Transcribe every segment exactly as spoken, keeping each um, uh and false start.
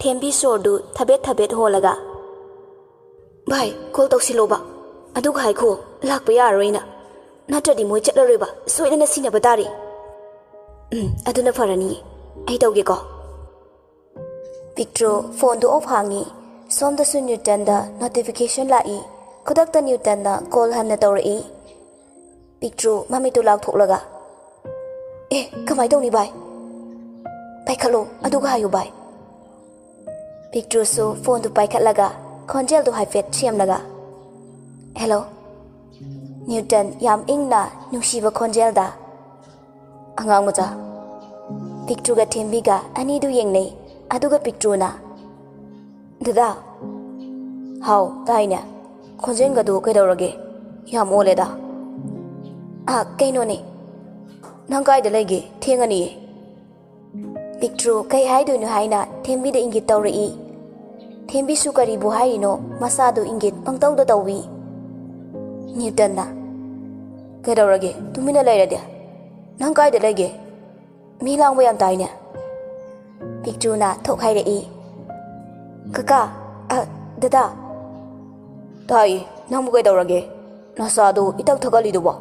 ꯊꯦꯝꯕꯤ ꯁꯣꯔꯗꯨ ꯊꯕꯦꯠ ꯊꯕꯦꯠ ꯍꯣꯜꯂꯒ, "ꯚꯥꯏ, ꯀꯣꯜ ꯇꯧꯁꯤꯜꯂꯣꯕ, ꯑꯗꯨꯒ ꯍꯥꯏꯈꯣ, ꯂꯥꯛꯄ ꯌꯥꯔꯔꯣꯏꯅ, ꯅꯠꯇ꯭ꯔꯗꯤ ꯃꯣꯏ ꯆꯠꯂꯔꯣꯏꯕ, ꯁꯣꯏꯗꯅ ꯁꯤꯟꯅꯕ ꯇꯥꯔꯦ꯫" "ꯎꯝ, ꯑꯗꯨꯅ ꯐꯔꯅꯤꯌꯦ, ꯑꯩ ꯇꯧꯒꯦꯀꯣ꯫" ꯄꯤꯛꯇ꯭ꯔꯨ ꯐꯣꯟꯗꯨ ꯑꯣꯐ ꯍꯥꯡꯉꯤ꯫ ꯁꯣꯝꯗꯁꯨ ꯅ꯭ꯌꯨꯇꯟꯗ ꯅꯣꯇꯤꯐꯤꯀꯦꯁꯟ ꯂꯥꯛꯏ꯫ ꯈꯨꯗꯛꯇ ꯅ꯭ꯌꯨꯇꯟꯅ ꯀꯣꯜ ꯍꯟꯅ ꯇꯧꯔꯛꯏ꯫ ꯄꯤꯛꯇ꯭ꯔꯨ ꯃꯃꯤꯠꯇꯨ ꯂꯥꯎꯊꯣꯛꯂꯒ, "ꯑꯦ, ꯀꯃꯥꯏ ꯇꯧꯅꯤ ꯚꯥꯏ?" "ꯄꯥꯏꯈꯠꯂꯣ, ꯑꯗꯨꯒ ꯍꯥꯏꯌꯨ ꯚꯥꯏ꯫" ꯄꯤꯛꯇ꯭ꯔꯨꯁꯨ ꯐꯣꯟꯗꯨ ꯄꯥꯏꯈꯠꯂꯒ ꯈꯣꯟꯖꯦꯜꯗꯨ ꯍꯥꯏꯐꯦꯠ ꯁꯦꯝꯂꯒ, "ꯍꯦꯜꯂꯣ꯫" ꯅ꯭ꯌꯨꯇꯟ ꯌꯥꯝ ꯏꯪꯅ ꯅꯨꯡꯁꯤꯕ ꯈꯣꯟꯖꯦꯜꯗ, "ꯑꯉꯥꯡ ꯃꯆꯥ꯫" ꯄꯤꯛꯇ꯭ꯔꯨꯒ ꯊꯦꯝꯕꯤꯒ ꯑꯅꯤꯗꯨ ꯌꯦꯡꯅꯩ꯫ ꯑꯗꯨꯒ ꯄꯤꯛꯇ꯭ꯔꯨꯅ, "ꯗꯗꯥ꯫" "ꯍꯥꯎ, ꯇꯥꯏꯅꯦ꯫ ꯈꯣꯟꯖꯦꯜꯒꯗꯨ ꯀꯩꯗꯧꯔꯒꯦ? ꯌꯥꯝ ꯑꯣꯜꯂꯦꯗ꯫" "ꯑ, ꯀꯩꯅꯣꯅꯦ꯫" "ꯅꯪ ꯀꯥꯏꯗ ꯂꯩꯒꯦ? ꯊꯦꯡꯉꯅꯤꯌꯦ꯫" ꯄꯤꯛꯇ꯭ꯔꯨ ꯀꯩ ꯍꯥꯏꯗꯣꯏꯅꯣ ꯍꯥꯏꯅ ꯊꯦꯝꯕꯤꯗ ꯏꯪꯒꯤꯠ ꯇꯧꯔꯛꯏ꯫ ꯊꯦꯝꯕꯤꯁꯨ ꯀꯔꯤꯕꯨ ꯍꯥꯏꯔꯤꯅꯣ, ꯃꯁꯥꯗꯨ ꯏꯪꯒꯤꯠ ꯄꯪꯇꯧꯗ ꯇꯧꯏ꯫ ꯅ꯭ꯌꯨꯇꯟꯅ, "ꯀꯩꯗꯧꯔꯒꯦ? ꯇꯨꯃꯤꯟꯅ ꯂꯩꯔꯗꯤ? ꯅꯪ ꯀꯥꯏꯗ ꯂꯩꯒꯦ? ꯃꯤ ꯂꯥꯡꯕ ꯌꯥꯝ ꯇꯥꯏꯅꯦ꯫" ꯄꯤꯛꯇ꯭ꯔꯨꯅ ꯊꯣꯛ ꯍꯥꯏꯔꯛꯏ꯫ "ꯀꯀꯥ, ꯑ, ꯗꯗꯥ꯫" "ꯇꯥꯏꯌꯦ, ꯅꯪꯕꯨ ꯀꯩꯗꯧꯔꯒꯦ? ꯅꯁꯥꯗꯨ ꯏꯊꯛ ꯊꯛꯀꯠꯂꯤꯗꯨꯕꯣ?"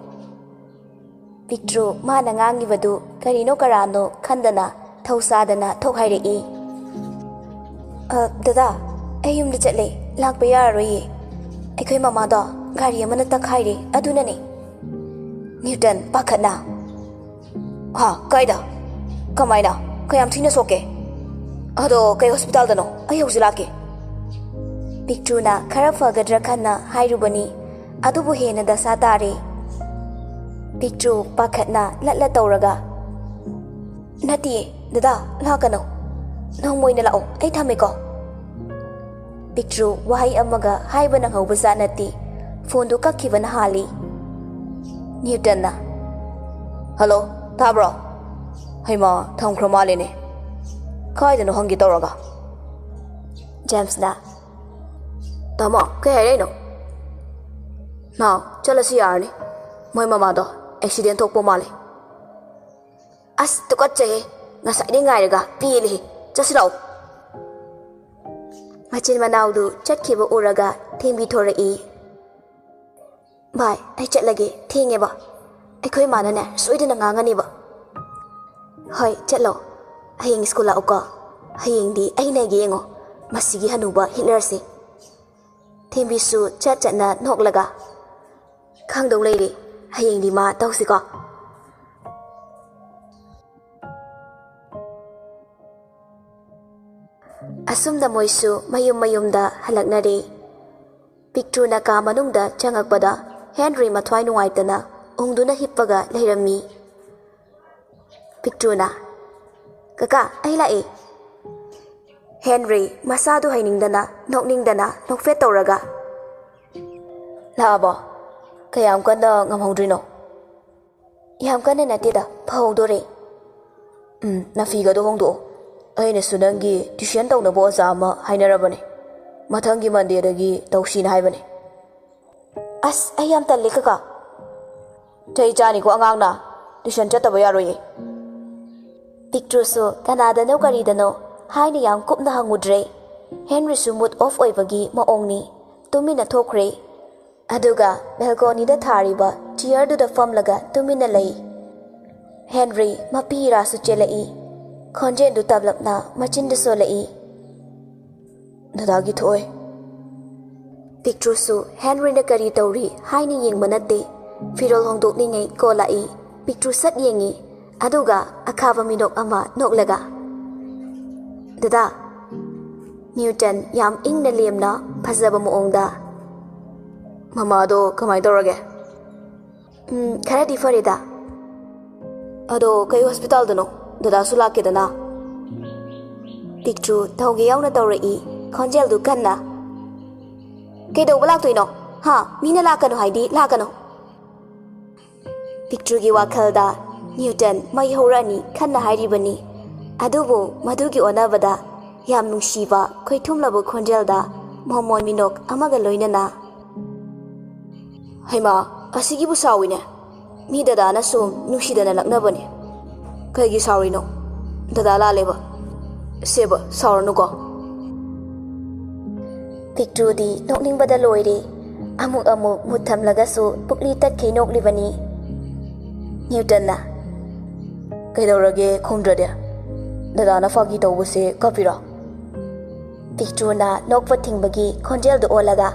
ꯄꯤꯛꯇ꯭ꯔꯨ ꯃꯥꯅ ꯉꯥꯡꯉꯤꯕꯗꯨ ꯀꯔꯤꯅꯣ ꯀꯔꯥꯅꯣ ꯈꯟꯗꯅ ꯊꯧꯁꯥꯗꯅ ꯊꯣꯛ ꯍꯥꯏꯔꯛꯏ꯫ "ꯑ, ꯗꯗꯥ, ꯑꯩ ꯌꯨꯝꯗ ꯆꯠꯂꯦ, ꯂꯥꯛꯄ ꯌꯥꯔꯔꯣꯏꯌꯦ꯫ ꯑꯩꯈꯣꯏ ꯃꯃꯥꯗꯣ ꯒꯥꯔꯤ ꯑꯃꯅ ꯇꯛꯈꯥꯏꯔꯦ, ꯑꯗꯨꯅꯅꯦ꯫" ꯅ꯭ꯌꯨꯇꯟ ꯄꯥꯈꯠꯅ, "ꯍꯥ, ꯀꯥꯏꯗ? ꯀꯃꯥꯏꯅ? ꯀꯌꯥꯝ ꯊꯤꯅ ꯁꯣꯛꯀꯦ? ꯑꯗꯣ ꯀꯩ ꯍꯣꯁꯄꯤꯇꯥꯜꯗꯅꯣ? ꯑꯩ ꯍꯧꯖꯤꯛ ꯂꯥꯛꯀꯦ꯫" ꯄꯤꯛꯇ꯭ꯔꯨꯅ ꯈꯔ ꯐꯒꯗ꯭ꯔꯥ ꯈꯟꯅ ꯍꯥꯏꯔꯨꯕꯅꯤ, ꯑꯗꯨꯕꯨ ꯍꯦꯟꯅ ꯗꯁꯥ ꯇꯥꯔꯦ꯫ ꯄꯤꯛꯇ꯭ꯔꯨ ꯄꯥꯈꯠꯅ ꯂꯠꯂ ꯇꯧꯔꯒ, "ꯅꯠꯇꯤꯌꯦ, ꯗꯗꯥ, ꯂꯥꯛꯀꯅꯣ꯫ ꯅꯣꯡꯃ ꯑꯣꯏꯅ ꯂꯥꯛꯑꯣ, ꯑꯩ ꯊꯝꯃꯦꯀꯣ꯫" ꯄꯤꯛꯇ꯭ꯔꯨ ꯋꯥꯍꯩ ꯑꯃꯒ ꯍꯥꯏꯕ ꯅꯪꯍꯧꯕꯖꯥꯠ ꯅꯠꯇꯦ꯫ ꯐꯣꯟꯗꯨ ꯀꯛꯈꯤꯕꯅ ꯍꯥꯜꯂꯤ꯫ ꯅ꯭ꯌꯨꯇꯟꯅ, "ꯍꯜꯂꯣ, ꯇꯥꯕ꯭ꯔꯣ? ꯍꯩꯃꯥ, ꯊꯝꯈ꯭ꯔ ꯃꯥꯜꯂꯦꯅꯦ꯫ ꯀꯥꯏꯗꯅꯣ ꯍꯪꯒꯦ ꯇꯧꯔꯒ꯫" ꯖꯦꯝꯁꯅ, "ꯇꯥꯃꯣ, ꯀꯩ ꯍꯥꯏꯔꯛꯏꯅꯣ?" "ꯅꯥꯎ, ꯆꯠꯂꯁꯤ ꯌꯥꯔꯅꯤ꯫ ꯃꯣꯏ ꯃꯃꯥꯗꯣ ꯑꯦꯛꯁꯤꯗꯦꯟ ꯊꯣꯛꯄ ꯃꯥꯜꯂꯦ꯫" "ꯑꯁ, ꯇꯨꯀꯠꯆꯩꯍꯦ꯫ ꯉꯁꯥꯏꯗꯩ ꯉꯥꯏꯔꯒ ꯄꯦꯜꯂꯦꯍꯦ꯫ ꯆꯠꯁꯤ ꯂꯥꯛꯑꯣ꯫" ꯃꯆꯤꯟ ꯃꯅꯥꯎꯗꯨ ꯆꯠꯈꯤꯕ ꯎꯔꯒ ꯊꯦꯝꯕꯤ ꯊꯣꯔꯛꯏ꯫ "ꯚꯥꯏ, ꯑꯩ ꯆꯠꯂꯒꯦ, ꯊꯦꯡꯉꯦꯕ꯫ ꯑꯩꯈꯣꯏ ꯃꯥꯅꯅꯦ ꯁꯣꯏꯗꯅ ꯉꯥꯡꯉꯅꯦꯕ꯫ ꯍꯣꯏ, ꯆꯠꯂꯣ꯫ ꯍꯌꯦꯡ ꯁ꯭ꯀꯨꯜ ꯂꯥꯛꯎꯀꯣ꯫ ꯍꯌꯦꯡꯗꯤ ꯑꯩ ꯅꯩꯒꯦ ꯌꯦꯡꯉꯣ꯫ ꯃꯁꯤꯒꯤ ꯍꯅꯨꯕ ꯍꯤꯠꯂꯔꯁꯦ꯫" ꯊꯦꯝꯕꯤꯁꯨ ꯆꯠ ꯆꯠꯅ ꯅꯣꯛꯂꯒ, "ꯈꯪꯗꯧ ꯂꯩꯔꯦ, ꯍꯌꯦꯡꯗꯤ ꯃꯥ ꯇꯧꯁꯤꯀꯣ꯫" ꯑꯁꯨꯝꯅ ꯃꯣꯏꯁꯨ ꯃꯌꯨꯝ ꯃꯌꯨꯝꯗ ꯍꯜꯂꯛꯅꯔꯦ꯫ ꯄꯤꯛꯇ꯭ꯔꯨꯅ ꯀꯥ ꯃꯅꯨꯡꯗ ꯆꯪꯉꯛꯄꯗ ꯍꯦꯟꯔꯤ ꯃꯊ꯭ꯋꯥꯏ ꯅꯨꯡꯉꯥꯏꯇꯅ ꯎꯪꯗꯨꯅ ꯍꯤꯞꯄꯒ ꯂꯩꯔꯝꯃꯤ꯫ ꯄꯤꯛꯇ꯭ꯔꯨꯅ, "ꯀꯀꯥ, ꯑꯩ ꯂꯥꯛꯑꯦ꯫" ꯍꯦꯟꯔꯤ ꯃꯁꯥꯗꯨ ꯍꯩꯅꯤꯡꯗꯅ, ꯅꯣꯛꯅꯤꯡꯗꯅ ꯅꯣꯛꯐꯦꯠ ꯇꯧꯔꯒ, "ꯂꯥꯛꯑꯕꯣ? ꯀꯌꯥꯝ ꯀꯟꯅ ꯉꯝꯍꯧꯗ꯭ꯔꯤꯅꯣ?" "ꯌꯥꯝ ꯀꯟꯅ ꯅꯠꯇꯦꯗ, ꯐꯍꯧꯗꯣꯔꯦ꯫" "ꯎꯝ, ꯅꯐꯤꯒꯗꯣ ꯍꯣꯡꯗꯣꯛꯑꯣ꯫ ꯑꯩꯅꯁꯨ ꯅꯪꯒꯤ ꯇ꯭ꯌꯨꯁꯟ ꯇꯧꯅꯕ ꯑꯣꯖꯥ ꯑꯃ ꯍꯥꯏꯅꯔꯕꯅꯦ꯫ ꯃꯊꯪꯒꯤ ꯃꯟꯗꯦꯗꯒꯤ ꯇꯧꯁꯤꯅ ꯍꯥꯏꯕꯅꯦ꯫" "ꯑꯁ, ꯑꯩ ꯌꯥꯝ ꯇꯜꯂꯦ, ꯀꯀꯥ꯫" "ꯆꯩ ꯆꯥꯅꯤꯀꯣ ꯑꯉꯥꯡꯅ꯫ ꯇ꯭ꯌꯨꯁꯟ ꯆꯠꯇꯕ ꯌꯥꯔꯣꯏꯌꯦ꯫" ꯄꯤꯛꯇ꯭ꯔꯨꯁꯨ ꯀꯅꯥꯗꯅꯣ ꯀꯔꯤꯗꯅꯣ ꯍꯥꯏꯅ ꯌꯥꯝ ꯀꯨꯞꯅ ꯍꯪꯉꯨꯗ꯭ꯔꯦ꯫ ꯍꯦꯟꯔꯤꯁꯨ ꯃꯨꯠ ꯑꯣꯐ ꯑꯣꯏꯕꯒꯤ ꯃꯑꯣꯡꯅꯤ꯫ ꯇꯨꯃꯤꯟꯅ ꯊꯣꯛꯈ꯭ꯔꯦ꯫ ꯑꯗꯨꯒ ꯕꯦꯜꯀꯣꯅꯤꯗ ꯊꯥꯔꯤꯕ ꯆꯤꯌꯔꯗꯨꯗ ꯐꯝꯂꯒ ꯇꯨꯃꯤꯟꯅ ꯂꯩ꯫ ꯍꯦꯟꯔꯤ ꯃꯄꯤ ꯏꯔꯥꯁꯨ ꯆꯦꯜꯂꯛꯏ꯫ ꯈꯣꯟꯖꯦꯜꯗꯨ ꯇꯞꯂꯞꯅ ꯃꯆꯤꯟꯗ ꯁꯣꯜꯂꯛꯏ꯫ "ꯗꯗꯥꯒꯤ ꯊꯣꯛꯑꯣꯏ꯫" ꯄꯤꯛꯇ꯭ꯔꯨꯁꯨ ꯍꯦꯟꯔꯤꯅ ꯀꯔꯤ ꯇꯧꯔꯤ ꯍꯥꯏꯅ ꯌꯦꯡꯕ ꯅꯠꯇꯦ꯫ ꯐꯤꯔꯣꯜ ꯍꯣꯡꯗꯣꯛꯂꯤꯉꯩ ꯀꯣꯜ ꯂꯥꯛꯏ꯫ ꯄꯤꯛꯇ꯭ꯔꯨ ꯁꯠ ꯌꯦꯡꯉꯤ꯫ ꯑꯗꯨꯒ ꯑꯈꯥꯕ ꯃꯤꯅꯣꯛ ꯑꯃ ꯅꯣꯛꯂꯒ, "ꯗꯗꯥ꯫" ꯅ꯭ꯌꯨꯇꯟ ꯌꯥꯝ ꯏꯪꯅ ꯂꯦꯝꯅ ꯐꯖꯕ ꯃꯑꯣꯡꯗ, "ꯃꯃꯥꯗꯣ ꯀꯃꯥꯏꯅ ꯇꯧꯔꯒꯦ?" "ꯎꯝ, ꯈꯔꯗꯤ ꯐꯔꯦꯗ꯫" "ꯑꯗꯣ ꯀꯩ ꯍꯣꯁꯄꯤꯇꯥꯜꯗꯅꯣ? ꯗꯗꯥꯁꯨ ꯂꯥꯛꯀꯦꯗꯅ꯫" ꯄꯤꯛꯇ꯭ꯔꯨ ꯇꯧꯒꯦ ꯌꯥꯎꯅ ꯇꯧꯔꯛꯏ, ꯈꯣꯟꯖꯦꯜꯗꯨ ꯀꯟꯅ꯫ "ꯀꯩꯗꯧꯕ ꯂꯥꯛꯇꯣꯏꯅꯣ? ꯍꯥ? ꯃꯤꯅ ꯂꯥꯛꯀꯅꯨ ꯍꯥꯏꯗꯤ ꯂꯥꯛꯀꯅꯨ꯫" ꯄꯤꯛꯇ꯭ꯔꯨꯒꯤ ꯋꯥꯈꯜꯗ ꯅ꯭ꯌꯨꯇꯟ ꯃꯩ ꯍꯧꯔꯛꯑꯅꯤ ꯈꯟꯅ ꯍꯥꯏꯔꯤꯕꯅꯤ꯫ ꯑꯗꯨꯕꯨ ꯃꯗꯨꯒꯤ ꯑꯣꯟꯅꯕꯗ ꯌꯥꯝ ꯅꯨꯡꯁꯤꯕ ꯈꯣꯏꯊꯨꯝꯂꯕ ꯈꯣꯟꯖꯦꯜꯗ ꯃꯣꯃꯣꯟ ꯃꯤꯅꯣꯛ ꯑꯃꯒ ꯂꯣꯏꯅꯅ, "ꯍꯩꯃꯥ, ꯑꯁꯤꯒꯤꯕꯨ ꯁꯥꯎꯏꯅꯦ꯫ ꯃꯤ ꯗꯗꯥꯅ ꯁꯨꯝ ꯅꯨꯡꯁꯤꯗꯅ ꯂꯛꯅꯕꯅꯦ꯫ ꯀꯩꯒꯤ ꯁꯥꯎꯔꯤꯅꯣ? ꯗꯗꯥ ꯂꯥꯜꯂꯦꯕ꯫ ꯁꯦꯕ, ꯁꯥꯎꯔꯅꯨꯀꯣ꯫" ꯄꯤꯛꯇ꯭ꯔꯨꯗꯤ ꯅꯣꯛꯅꯤꯡꯕꯗ ꯂꯣꯏꯔꯦ꯫ ꯑꯃꯨꯛ ꯑꯃꯨꯛ ꯃꯨꯠ ꯊꯝꯂꯒꯁꯨ ꯄꯨꯛꯂꯤ ꯇꯠꯈꯩ ꯅꯣꯛꯂꯤꯕꯅꯤ꯫ ꯅ꯭ꯌꯨꯇꯟꯅ, "ꯀꯩꯗꯧꯔꯒꯦ ꯈꯨꯝꯗ꯭ꯔꯗꯤ? ꯗꯗꯥꯅ ꯐꯥꯒꯤ ꯇꯧꯕꯁꯦ ꯀꯞꯄꯤꯔꯣ?" ꯄꯤꯛꯇ꯭ꯔꯨꯅ ꯅꯣꯛꯄ ꯊꯤꯡꯕꯒꯤ ꯈꯣꯟꯖꯦꯜꯗꯨ ꯑꯣꯜꯂꯒ,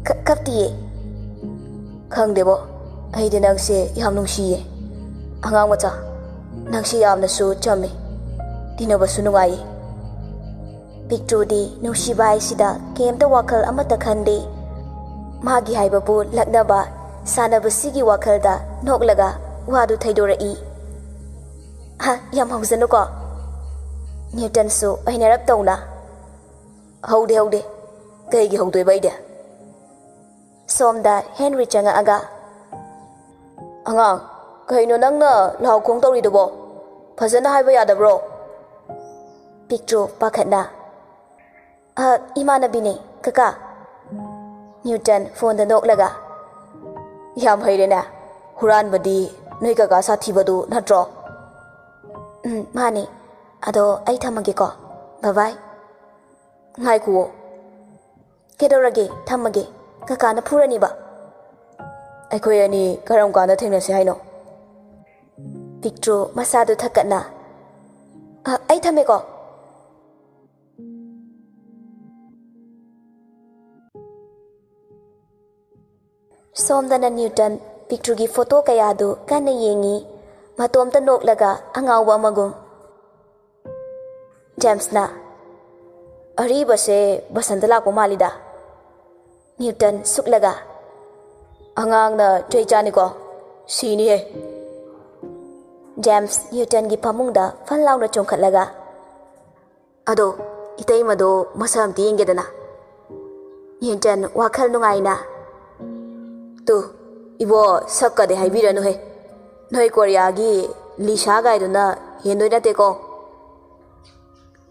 "ꯀ-, ꯀꯞꯇꯤꯌꯦ꯫" "ꯈꯪꯗꯦꯕꯣ, ꯑꯩꯗꯤ ꯅꯪꯁꯦ ꯌꯥꯝ ꯅꯨꯡꯁꯤꯌꯦ꯫ ꯑꯉꯥꯡ ꯃꯆꯥ, ꯅꯪꯁꯦ ꯌꯥꯝꯅꯁꯨ ꯆꯝꯃꯤ, ꯇꯤꯟꯅꯕꯁꯨ ꯅꯨꯡꯉꯥꯏꯌꯦ꯫" ꯄꯤꯛꯇ꯭ꯔꯨꯗꯤ ꯅꯨꯡꯁꯤꯕ ꯍꯥꯏꯁꯤꯗ ꯀꯩꯝꯇ ꯋꯥꯈꯜ ꯑꯃꯠꯇ ꯈꯟꯗꯦ꯫ ꯃꯥꯒꯤ ꯍꯥꯏꯕꯕꯨ ꯂꯛꯅꯕ, ꯁꯥꯟꯅꯕꯁꯤꯒꯤ ꯋꯥꯈꯜꯗ ꯅꯣꯛꯂꯒ ꯋꯥꯗꯨ ꯊꯩꯗꯣꯔꯛꯏ꯫ "ꯍ, ꯌꯥꯝ ꯍꯧꯖꯅꯨꯀꯣ꯫" ꯅ꯭ꯌꯨꯇꯟꯁꯨ ꯍꯩꯅꯔꯞ ꯇꯧꯅ, "ꯍꯧꯗꯦ, ꯍꯧꯗꯦ꯫ ꯀꯩꯒꯤ ꯍꯧꯗꯣꯏꯕ ꯑꯩꯗꯤ?" ꯁꯣꯝꯗ ꯍꯦꯟꯔꯤ ꯆꯪꯉꯛꯑꯒ, "ꯑꯉꯥꯡ, ꯀꯩꯅꯣ ꯅꯪꯅ ꯂꯥꯎ ꯈꯣꯡ ꯇꯧꯔꯤꯗꯨꯕꯣ? ꯐꯖꯅ ꯍꯥꯏꯕ ꯌꯥꯗꯕ꯭ꯔꯣ?" ꯄꯤꯛꯇ꯭ꯔꯨ ꯄꯥꯈꯠꯅ, "ꯑ, ꯏꯃꯥꯟꯅꯕꯤꯅꯦ, ꯀꯀꯥ꯫" ꯅ꯭ꯌꯨꯇꯟ ꯐꯣꯟꯗ ꯅꯣꯛꯂꯒ, "ꯌꯥꯝ ꯍꯩꯔꯦꯅꯦ꯫ ꯍꯨꯔꯥꯟꯕꯗꯤ ꯅꯣꯏ ꯀꯀꯥ ꯁꯥꯊꯤꯕꯗꯨ ꯅꯠꯇ꯭ꯔꯣ?" "ꯎꯝ, ꯃꯥꯅꯦ꯫ ꯑꯗꯣ ꯑꯩ ꯊꯝꯃꯒꯦꯀꯣ꯫ ꯕꯥꯏ ꯕꯥꯏ꯫" "ꯉꯥꯏꯈꯨꯋꯣ꯫" "ꯀꯩꯗꯧꯔꯒꯦ? ꯊꯝꯃꯒꯦ꯫ ꯀꯀꯥꯅ ꯐꯨꯔꯅꯤꯕ꯫" "ꯑꯩꯈꯣꯏ ꯑꯅꯤ ꯀꯔꯝ ꯀꯥꯟꯗ ꯊꯦꯡꯅꯁꯤ ꯍꯥꯏꯅꯣ?" ꯄꯤꯛꯇ꯭ꯔꯨ ꯃꯁꯥꯗꯨ ꯊꯛꯀꯠꯅ, "ꯑ, ꯑꯩ ꯊꯝꯃꯦꯀꯣ꯫" ꯁꯣꯝꯗꯅ ꯅ꯭ꯌꯨꯇꯟ ꯄꯤꯛꯇ꯭ꯔꯨꯒꯤ ꯐꯣꯇꯣ ꯀꯌꯥꯗꯨ ꯀꯟꯅ ꯌꯦꯡꯉꯤ, ꯃꯇꯣꯝꯇ ꯅꯣꯛꯂꯒ ꯑꯉꯥꯎꯕ ꯑꯃꯒꯨꯝ꯫ ꯖꯦꯝꯁꯅ, "ꯑꯔꯤꯕꯁꯦ ꯕꯁꯟꯇ ꯂꯥꯛꯄ ꯃꯥꯜꯂꯤꯗ꯫" ꯅ꯭ꯌꯨꯇꯟ ꯁꯨꯛꯂꯒ, "ꯑꯉꯥꯡꯅ ꯆꯩ ꯆꯥꯅꯤꯀꯣ, ꯁꯤꯅꯤꯍꯦ꯫" ꯖꯦꯝꯁ ꯅ꯭ꯌꯨꯇꯟꯒꯤ ꯐꯃꯨꯡꯗ ꯐꯟ ꯂꯥꯎꯅ ꯆꯣꯡꯈꯠꯂꯒ, "ꯑꯗꯣ, ꯏꯇꯩꯃꯗꯣ ꯃꯁꯛ ꯑꯝꯇ ꯌꯦꯡꯒꯦꯗꯅ꯫" ꯅ꯭ꯌꯨꯇꯟ ꯋꯥꯈꯜ ꯅꯨꯡꯉꯥꯏꯅ, "ꯇꯨ, ꯏꯕꯣ, ꯁꯛꯀꯗꯤ ꯍꯥꯏꯕꯤꯔꯅꯨꯍꯦ꯫ ꯅꯣꯏ ꯀꯣꯔꯤꯌꯥꯒꯤ ꯂꯤꯁꯥ ꯒꯥꯏꯗꯨꯅ ꯍꯦꯟꯗꯣꯏ ꯅꯠꯇꯦꯀꯣ꯫"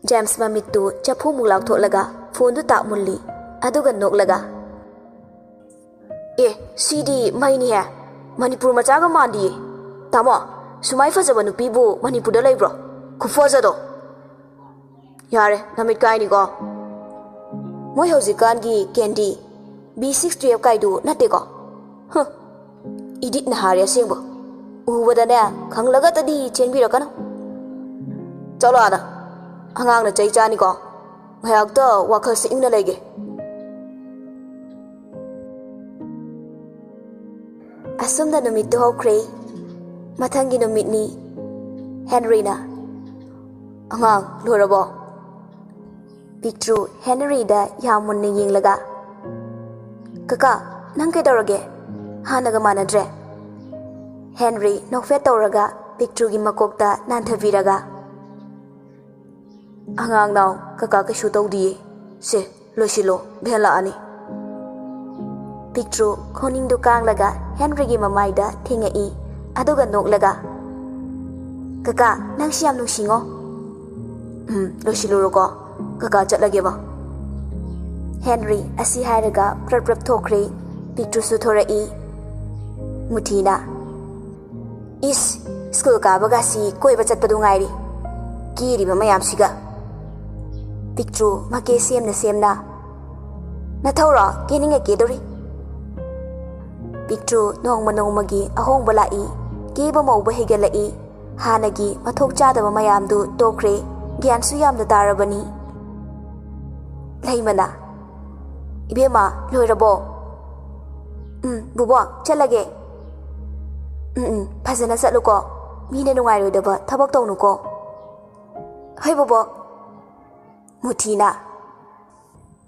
ꯖꯦꯝꯁ ꯃꯃꯤꯠꯇꯨ ꯆꯐꯨꯃꯨꯛ ꯂꯥꯎꯊꯣꯛꯂꯒ ꯐꯣꯟꯗꯨ ꯇꯥꯛ ꯃꯨꯜꯂꯤ꯫ ꯑꯗꯨꯒ ꯅꯣꯛꯂꯒ, "ꯑꯦ, ꯁꯤꯗꯤ ꯃꯩꯅꯤꯍꯦ꯫ ꯃꯅꯤꯄꯨꯔ ꯃꯆꯥꯒ ꯃꯥꯟꯗꯤꯌꯦ꯫ ꯇꯥꯃꯣ, ꯁꯨꯃꯥꯏ ꯐꯖꯕ ꯅꯨꯄꯤꯕꯨ ꯃꯅꯤꯄꯨꯔꯗ ꯂꯩꯕ꯭ꯔꯣ? ꯈꯨꯐꯖꯗꯣ!" "ꯌꯥꯔꯦ, ꯅꯃꯤꯠ ꯀꯥꯏꯅꯤꯀꯣ꯫" ꯃꯣꯏ ꯍꯧꯖꯤꯛꯀꯥꯟꯒꯤ ꯀꯦꯟꯗꯤ ꯕꯤ ꯁꯤꯛꯁ ꯇꯨꯌꯦꯜꯞ ꯀꯥꯏꯗꯨ ꯅꯠꯇꯦꯀꯣ? ꯍ, ꯏꯗꯤꯠꯅ ꯍꯥꯔꯦ ꯑꯁꯦꯡꯕ꯫ ꯎꯕꯗꯅꯦ, ꯈꯪꯂꯒꯇꯗꯤ ꯆꯦꯟꯕꯤꯔꯛꯀꯅꯨ꯫ ꯆꯠꯂꯣ ꯑꯥꯗ꯫ ꯑꯉꯥꯡꯅ ꯆꯩ ꯆꯥꯅꯤꯀꯣ꯫ ꯉꯥꯏꯍꯥꯛꯇ ꯋꯥꯈꯜꯁꯦ ꯏꯪꯅ ꯂꯩꯒꯦ꯫ ꯑꯁꯨꯝꯅ ꯅꯨꯃꯤꯠꯇꯨ ꯍꯧꯈ꯭ꯔꯦ꯫ ꯃꯊꯪꯒꯤ ꯅꯨꯃꯤꯠꯅꯤ꯫ ꯍꯦꯟꯔꯤꯅ, "ꯑꯉꯥꯡ, ꯂꯣꯏꯔꯕꯣ?" ꯄꯤꯛꯇ꯭ꯔꯨ ꯍꯦꯟꯔꯤꯗ ꯌꯥꯝ ꯃꯨꯟꯅ ꯌꯦꯡꯂꯒ, "ꯀꯀꯥ, ꯅꯪ ꯀꯩꯗꯧꯔꯒꯦ? ꯍꯥꯟꯅꯒ ꯃꯥꯟꯅꯗ꯭ꯔꯦ?" ꯍꯦꯟꯔꯤ ꯅꯣꯛꯐꯦꯠ ꯇꯧꯔꯒ ꯄꯤꯛꯇ꯭ꯔꯨꯒꯤ ꯃꯀꯣꯛꯇ ꯅꯥꯟꯊꯕꯤꯔꯒ, "ꯑꯉꯥꯡ ꯅꯥꯎ, ꯀꯀꯥ ꯀꯩꯁꯨ ꯇꯧꯗꯤꯌꯦ꯫ ꯁꯦ, ꯂꯣꯏꯁꯤꯜꯂꯣ, ꯚꯦꯟ ꯂꯥꯛꯑꯅꯤ꯫" ꯄꯤꯛꯇ꯭ꯔꯨ ꯈꯣꯡꯅꯤꯡꯗꯨ ꯀꯥꯡꯂꯒ ꯍꯦꯟꯔꯤꯒꯤ ꯃꯃꯥꯏꯗ ꯊꯦꯡꯉꯛꯏ, ꯑꯗꯨꯒ ꯅꯣꯛꯂꯒ, "ꯀꯀꯥ, ꯅꯪꯁꯤ ꯌꯥꯝ ꯅꯨꯡꯁꯤꯉꯣ꯫ ꯎꯝ, ꯂꯣꯏꯁꯤꯜꯂꯨꯔꯣꯀꯣ, ꯀꯀꯥ ꯆꯠꯂꯒꯦꯕ꯫" ꯍꯦꯟꯔꯤ ꯑꯁꯤ ꯍꯥꯏꯔꯒ ꯄ꯭ꯔꯞ ꯄ꯭ꯔꯞ ꯊꯣꯛꯈ꯭ꯔꯦ꯫ ꯄꯤꯛꯇ꯭ꯔꯨꯁꯨ ꯊꯣꯔꯛꯏ꯫ ꯃꯨꯊꯤꯅ, "ꯏꯁ, ꯁ꯭ꯀꯨꯜ ꯀꯥꯕꯒꯁꯤ ꯀꯣꯏꯕ ꯆꯠꯄꯗꯨ ꯉꯥꯏꯔꯤ꯫ ꯀꯦꯔꯤꯕ ꯃꯌꯥꯝꯁꯤꯒ꯫" ꯄꯤꯛꯇ꯭ꯔꯨ ꯃꯀꯦ ꯁꯦꯝꯅ ꯁꯦꯝꯅ, "ꯅꯊꯧꯔꯣ ꯀꯦꯅꯤꯡꯉ ꯀꯦꯗꯣꯔꯤ?" ꯄꯤꯛꯇ꯭ꯔꯨ ꯅꯣꯡꯃ ꯅꯣꯡꯃꯒꯤ ꯑꯍꯣꯡꯕ ꯂꯥꯛꯏ꯫ ꯀꯦꯕ ꯃꯧꯕ ꯍꯦꯟꯒꯠꯂꯛꯏ꯫ ꯍꯥꯟꯅꯒꯤ ꯃꯊꯣꯡ ꯆꯥꯗꯕ ꯃꯌꯥꯝꯗꯨ ꯇꯣꯛꯈ꯭ꯔꯦ꯫ ꯒ꯭ꯌꯥꯟꯁꯨ ꯌꯥꯝꯅ ꯇꯥꯔꯕꯅꯤ꯫ ꯂꯩꯃꯅ, "ꯏꯕꯦꯝꯃ, ꯂꯣꯏꯔꯕꯣ?" "ꯎꯝ, ꯕꯨꯕꯣꯛ, ꯆꯠꯂꯒꯦ꯫" "ꯎꯝ, ꯎꯝ, ꯐꯖꯅ ꯆꯠꯂꯨꯀꯣ꯫ ꯃꯤꯅ ꯅꯨꯡꯉꯥꯏꯔꯣꯏꯗꯕ ꯊꯕꯛ ꯇꯧꯅꯨꯀꯣ꯫" "ꯍꯣꯏ, ꯕꯨꯕꯣꯛ꯫" ꯃꯨꯊꯤꯅ,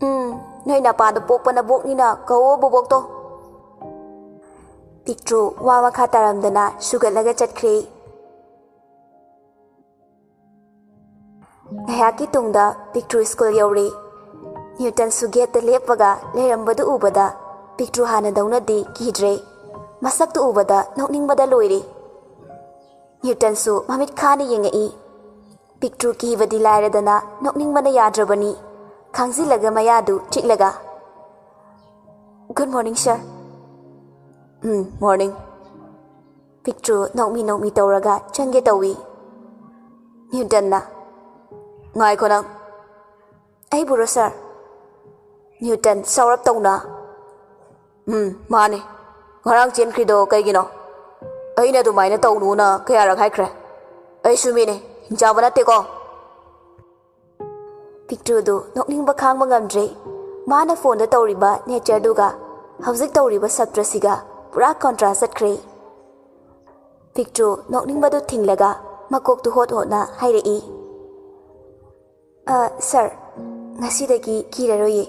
"ꯎꯝ, ꯅꯣꯏ ꯅꯄꯥꯗꯣ ꯄꯣꯛꯄ ꯅꯕꯣꯛꯅꯤꯅ ꯀꯧꯋꯣ ꯕꯣꯕꯣꯛꯇꯣ꯫" ꯄꯤꯛꯇ꯭ꯔꯨ ꯋꯥ ꯃꯈꯥ ꯇꯥꯔꯝꯗꯅ ꯁꯨꯒꯠꯂꯒ ꯆꯠꯈ꯭ꯔꯦ꯫ ꯉꯥꯏꯍꯥꯛꯀꯤ ꯇꯨꯡꯗ ꯄꯤꯛꯇ꯭ꯔꯨ ꯁ꯭ꯀꯨꯜ ꯌꯧꯔꯦ꯫ ꯅ꯭ꯌꯨꯇꯟꯁꯨ ꯒꯦꯠꯇ ꯂꯦꯞꯄꯒ ꯂꯩꯔꯝꯕꯗꯨ ꯎꯕꯗ ꯄꯤꯛꯇ꯭ꯔꯨ ꯍꯥꯟꯅꯗꯧꯅꯗꯤ ꯀꯤꯗ꯭ꯔꯦ꯫ ꯃꯁꯛꯇꯨ ꯎꯕꯗ ꯅꯣꯛꯅꯤꯡꯕꯗ ꯂꯣꯏꯔꯦ꯫ ꯅ꯭ꯌꯨꯇꯟꯁꯨ ꯃꯃꯤꯠ ꯈꯥꯅ ꯌꯦꯡꯉꯛꯏ꯫ ꯄꯤꯛꯇ꯭ꯔꯨ ꯀꯤꯕꯗꯤ ꯂꯥꯏꯔꯗꯅ ꯅꯣꯛꯅꯤꯡꯕꯅ ꯌꯥꯗ꯭ꯔꯕꯅꯤ꯫ ꯈꯥꯡꯖꯤꯜꯂꯒ ꯃꯌꯥꯗꯨ ꯆꯤꯛꯂꯒ, "Good morning, sir." "ꯎꯝ, morning." ꯄꯤꯛꯇ꯭ꯔꯨ ꯅꯣꯛꯃꯤ ꯅꯣꯛꯃꯤ ꯇꯧꯔꯒ ꯆꯪꯒꯦ ꯇꯧꯏ꯫ ꯅ꯭ꯌꯨꯇꯟꯅ, "ꯉꯥꯏꯈꯣ ꯅꯪ꯫" "ꯑꯩꯕꯨꯔꯣ, sir?" ꯅ꯭ꯌꯨꯇꯟ ꯁꯥꯎꯔꯞ ꯇꯧꯅ, "ꯎꯝ, ꯃꯥꯅꯦ꯫ ꯉꯔꯥꯡ ꯆꯦꯟꯈ꯭ꯔꯤꯗꯣ ꯀꯩꯒꯤꯅꯣ? ꯑꯩꯅ ꯑꯗꯨꯃꯥꯏꯅ ꯇꯧꯅꯨꯅ ꯀꯌꯥꯔꯛ ꯍꯥꯏꯈ꯭ꯔꯦ? ꯑꯩꯁꯨ ꯃꯤꯅꯦ, ꯍꯤꯡꯆꯥꯕ ꯅꯠꯇꯦꯀꯣ?" ꯄꯤꯛꯇ꯭ꯔꯨꯗꯨ ꯅꯣꯛꯅꯤꯡꯕ ꯈꯥꯡꯕ ꯉꯝꯗ꯭ꯔꯦ꯫ ꯃꯥꯅ ꯐꯣꯟꯗ ꯇꯧꯔꯤꯕ ꯅꯦꯆꯔꯗꯨꯒ ꯍꯧꯖꯤꯛ ꯇꯧꯔꯤꯕ ꯁꯥꯇ꯭ꯔꯁꯤꯒ ꯄꯨꯔꯥ ꯀꯣꯟꯇ꯭ꯔꯥꯁ ꯆꯠꯈ꯭ꯔꯦ꯫ ꯄꯤꯛꯇ꯭ꯔꯨ ꯅꯣꯛꯅꯤꯡꯕꯗꯨ ꯊꯤꯡꯂꯒ ꯃꯀꯣꯛꯇꯨ ꯍꯣꯠ ꯍꯣꯠꯅ ꯍꯥꯏꯔꯛꯏ, "ꯑ, ꯁꯥꯔ, ꯉꯁꯤꯗꯒꯤ ꯀꯤꯔꯔꯣꯏꯌꯦ꯫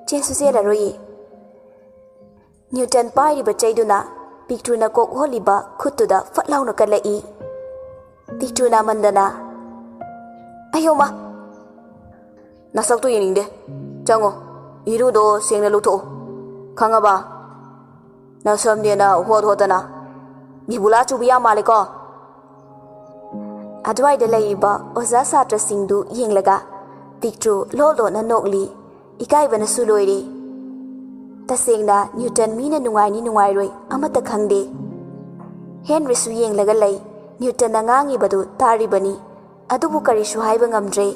ꯆꯦꯟꯁꯨ ꯆꯦꯜꯂꯔꯣꯏꯌꯦ꯫" ꯅ꯭ꯌꯨꯇꯟ ꯄꯥꯏꯔꯤꯕ ꯆꯩꯗꯨꯅ ꯄꯤꯛꯇ꯭ꯔꯨꯅ ꯀꯣꯛ ꯍꯣꯜꯂꯤꯕ ꯈꯨꯠꯇꯨꯗ ꯐꯠ ꯂꯥꯎꯅ ꯀꯜꯂꯛꯏ꯫ ꯄꯤꯛꯇ꯭ꯔꯨ ꯅꯥꯃꯟꯗꯅ, "ꯑꯌꯣꯃ!" "ꯅꯁꯛꯇꯨ ꯌꯦꯡꯅꯤꯡꯗꯦ꯫ ꯆꯪꯉꯣ, ꯏꯔꯨꯗꯣ ꯁꯦꯡꯅ ꯂꯨꯊꯣꯛꯑꯣ꯫ ꯈꯪꯉꯕ? ꯅꯁꯝꯅꯦꯅ ꯍꯣꯠ ꯍꯣꯠꯇꯅ꯫ ꯕꯤꯕꯨꯂꯥ ꯆꯨꯕ ꯌꯥꯝ ꯃꯥꯜꯂꯦꯀꯣ?" ꯑꯗꯨꯋꯥꯏꯗ ꯂꯩꯔꯤꯕ ꯑꯣꯖꯥ ꯁꯥꯇ꯭ꯔꯁꯤꯡꯗꯨ ꯌꯦꯡꯂꯒ ꯄꯤꯛꯇ꯭ꯔꯨ ꯂꯣꯠ ꯂꯣꯠꯅ ꯅꯣꯛꯂꯤ꯫ ꯏꯀꯥꯏꯕꯅꯁꯨ ꯂꯣꯏꯔꯦ꯫ ꯇꯁꯦꯡꯅ ꯅ꯭ꯌꯨꯇꯟ ꯃꯤꯅ ꯅꯨꯡꯉꯥꯏꯅꯤ ꯅꯨꯡꯉꯥꯏꯔꯣꯏ ꯑꯃꯠꯇ ꯈꯪꯗꯦ꯫ ꯍꯦꯟꯔꯤꯁꯨ ꯌꯦꯡꯂꯒ ꯂꯩ꯫ ꯅ꯭ꯌꯨꯇꯟꯅ ꯉꯥꯡꯉꯤꯕꯗꯨ ꯇꯥꯔꯤꯕꯅꯤ꯫ ꯑꯗꯨꯕꯨ ꯀꯔꯤꯁꯨ ꯍꯥꯏꯕ ꯉꯝꯗ꯭ꯔꯦ꯫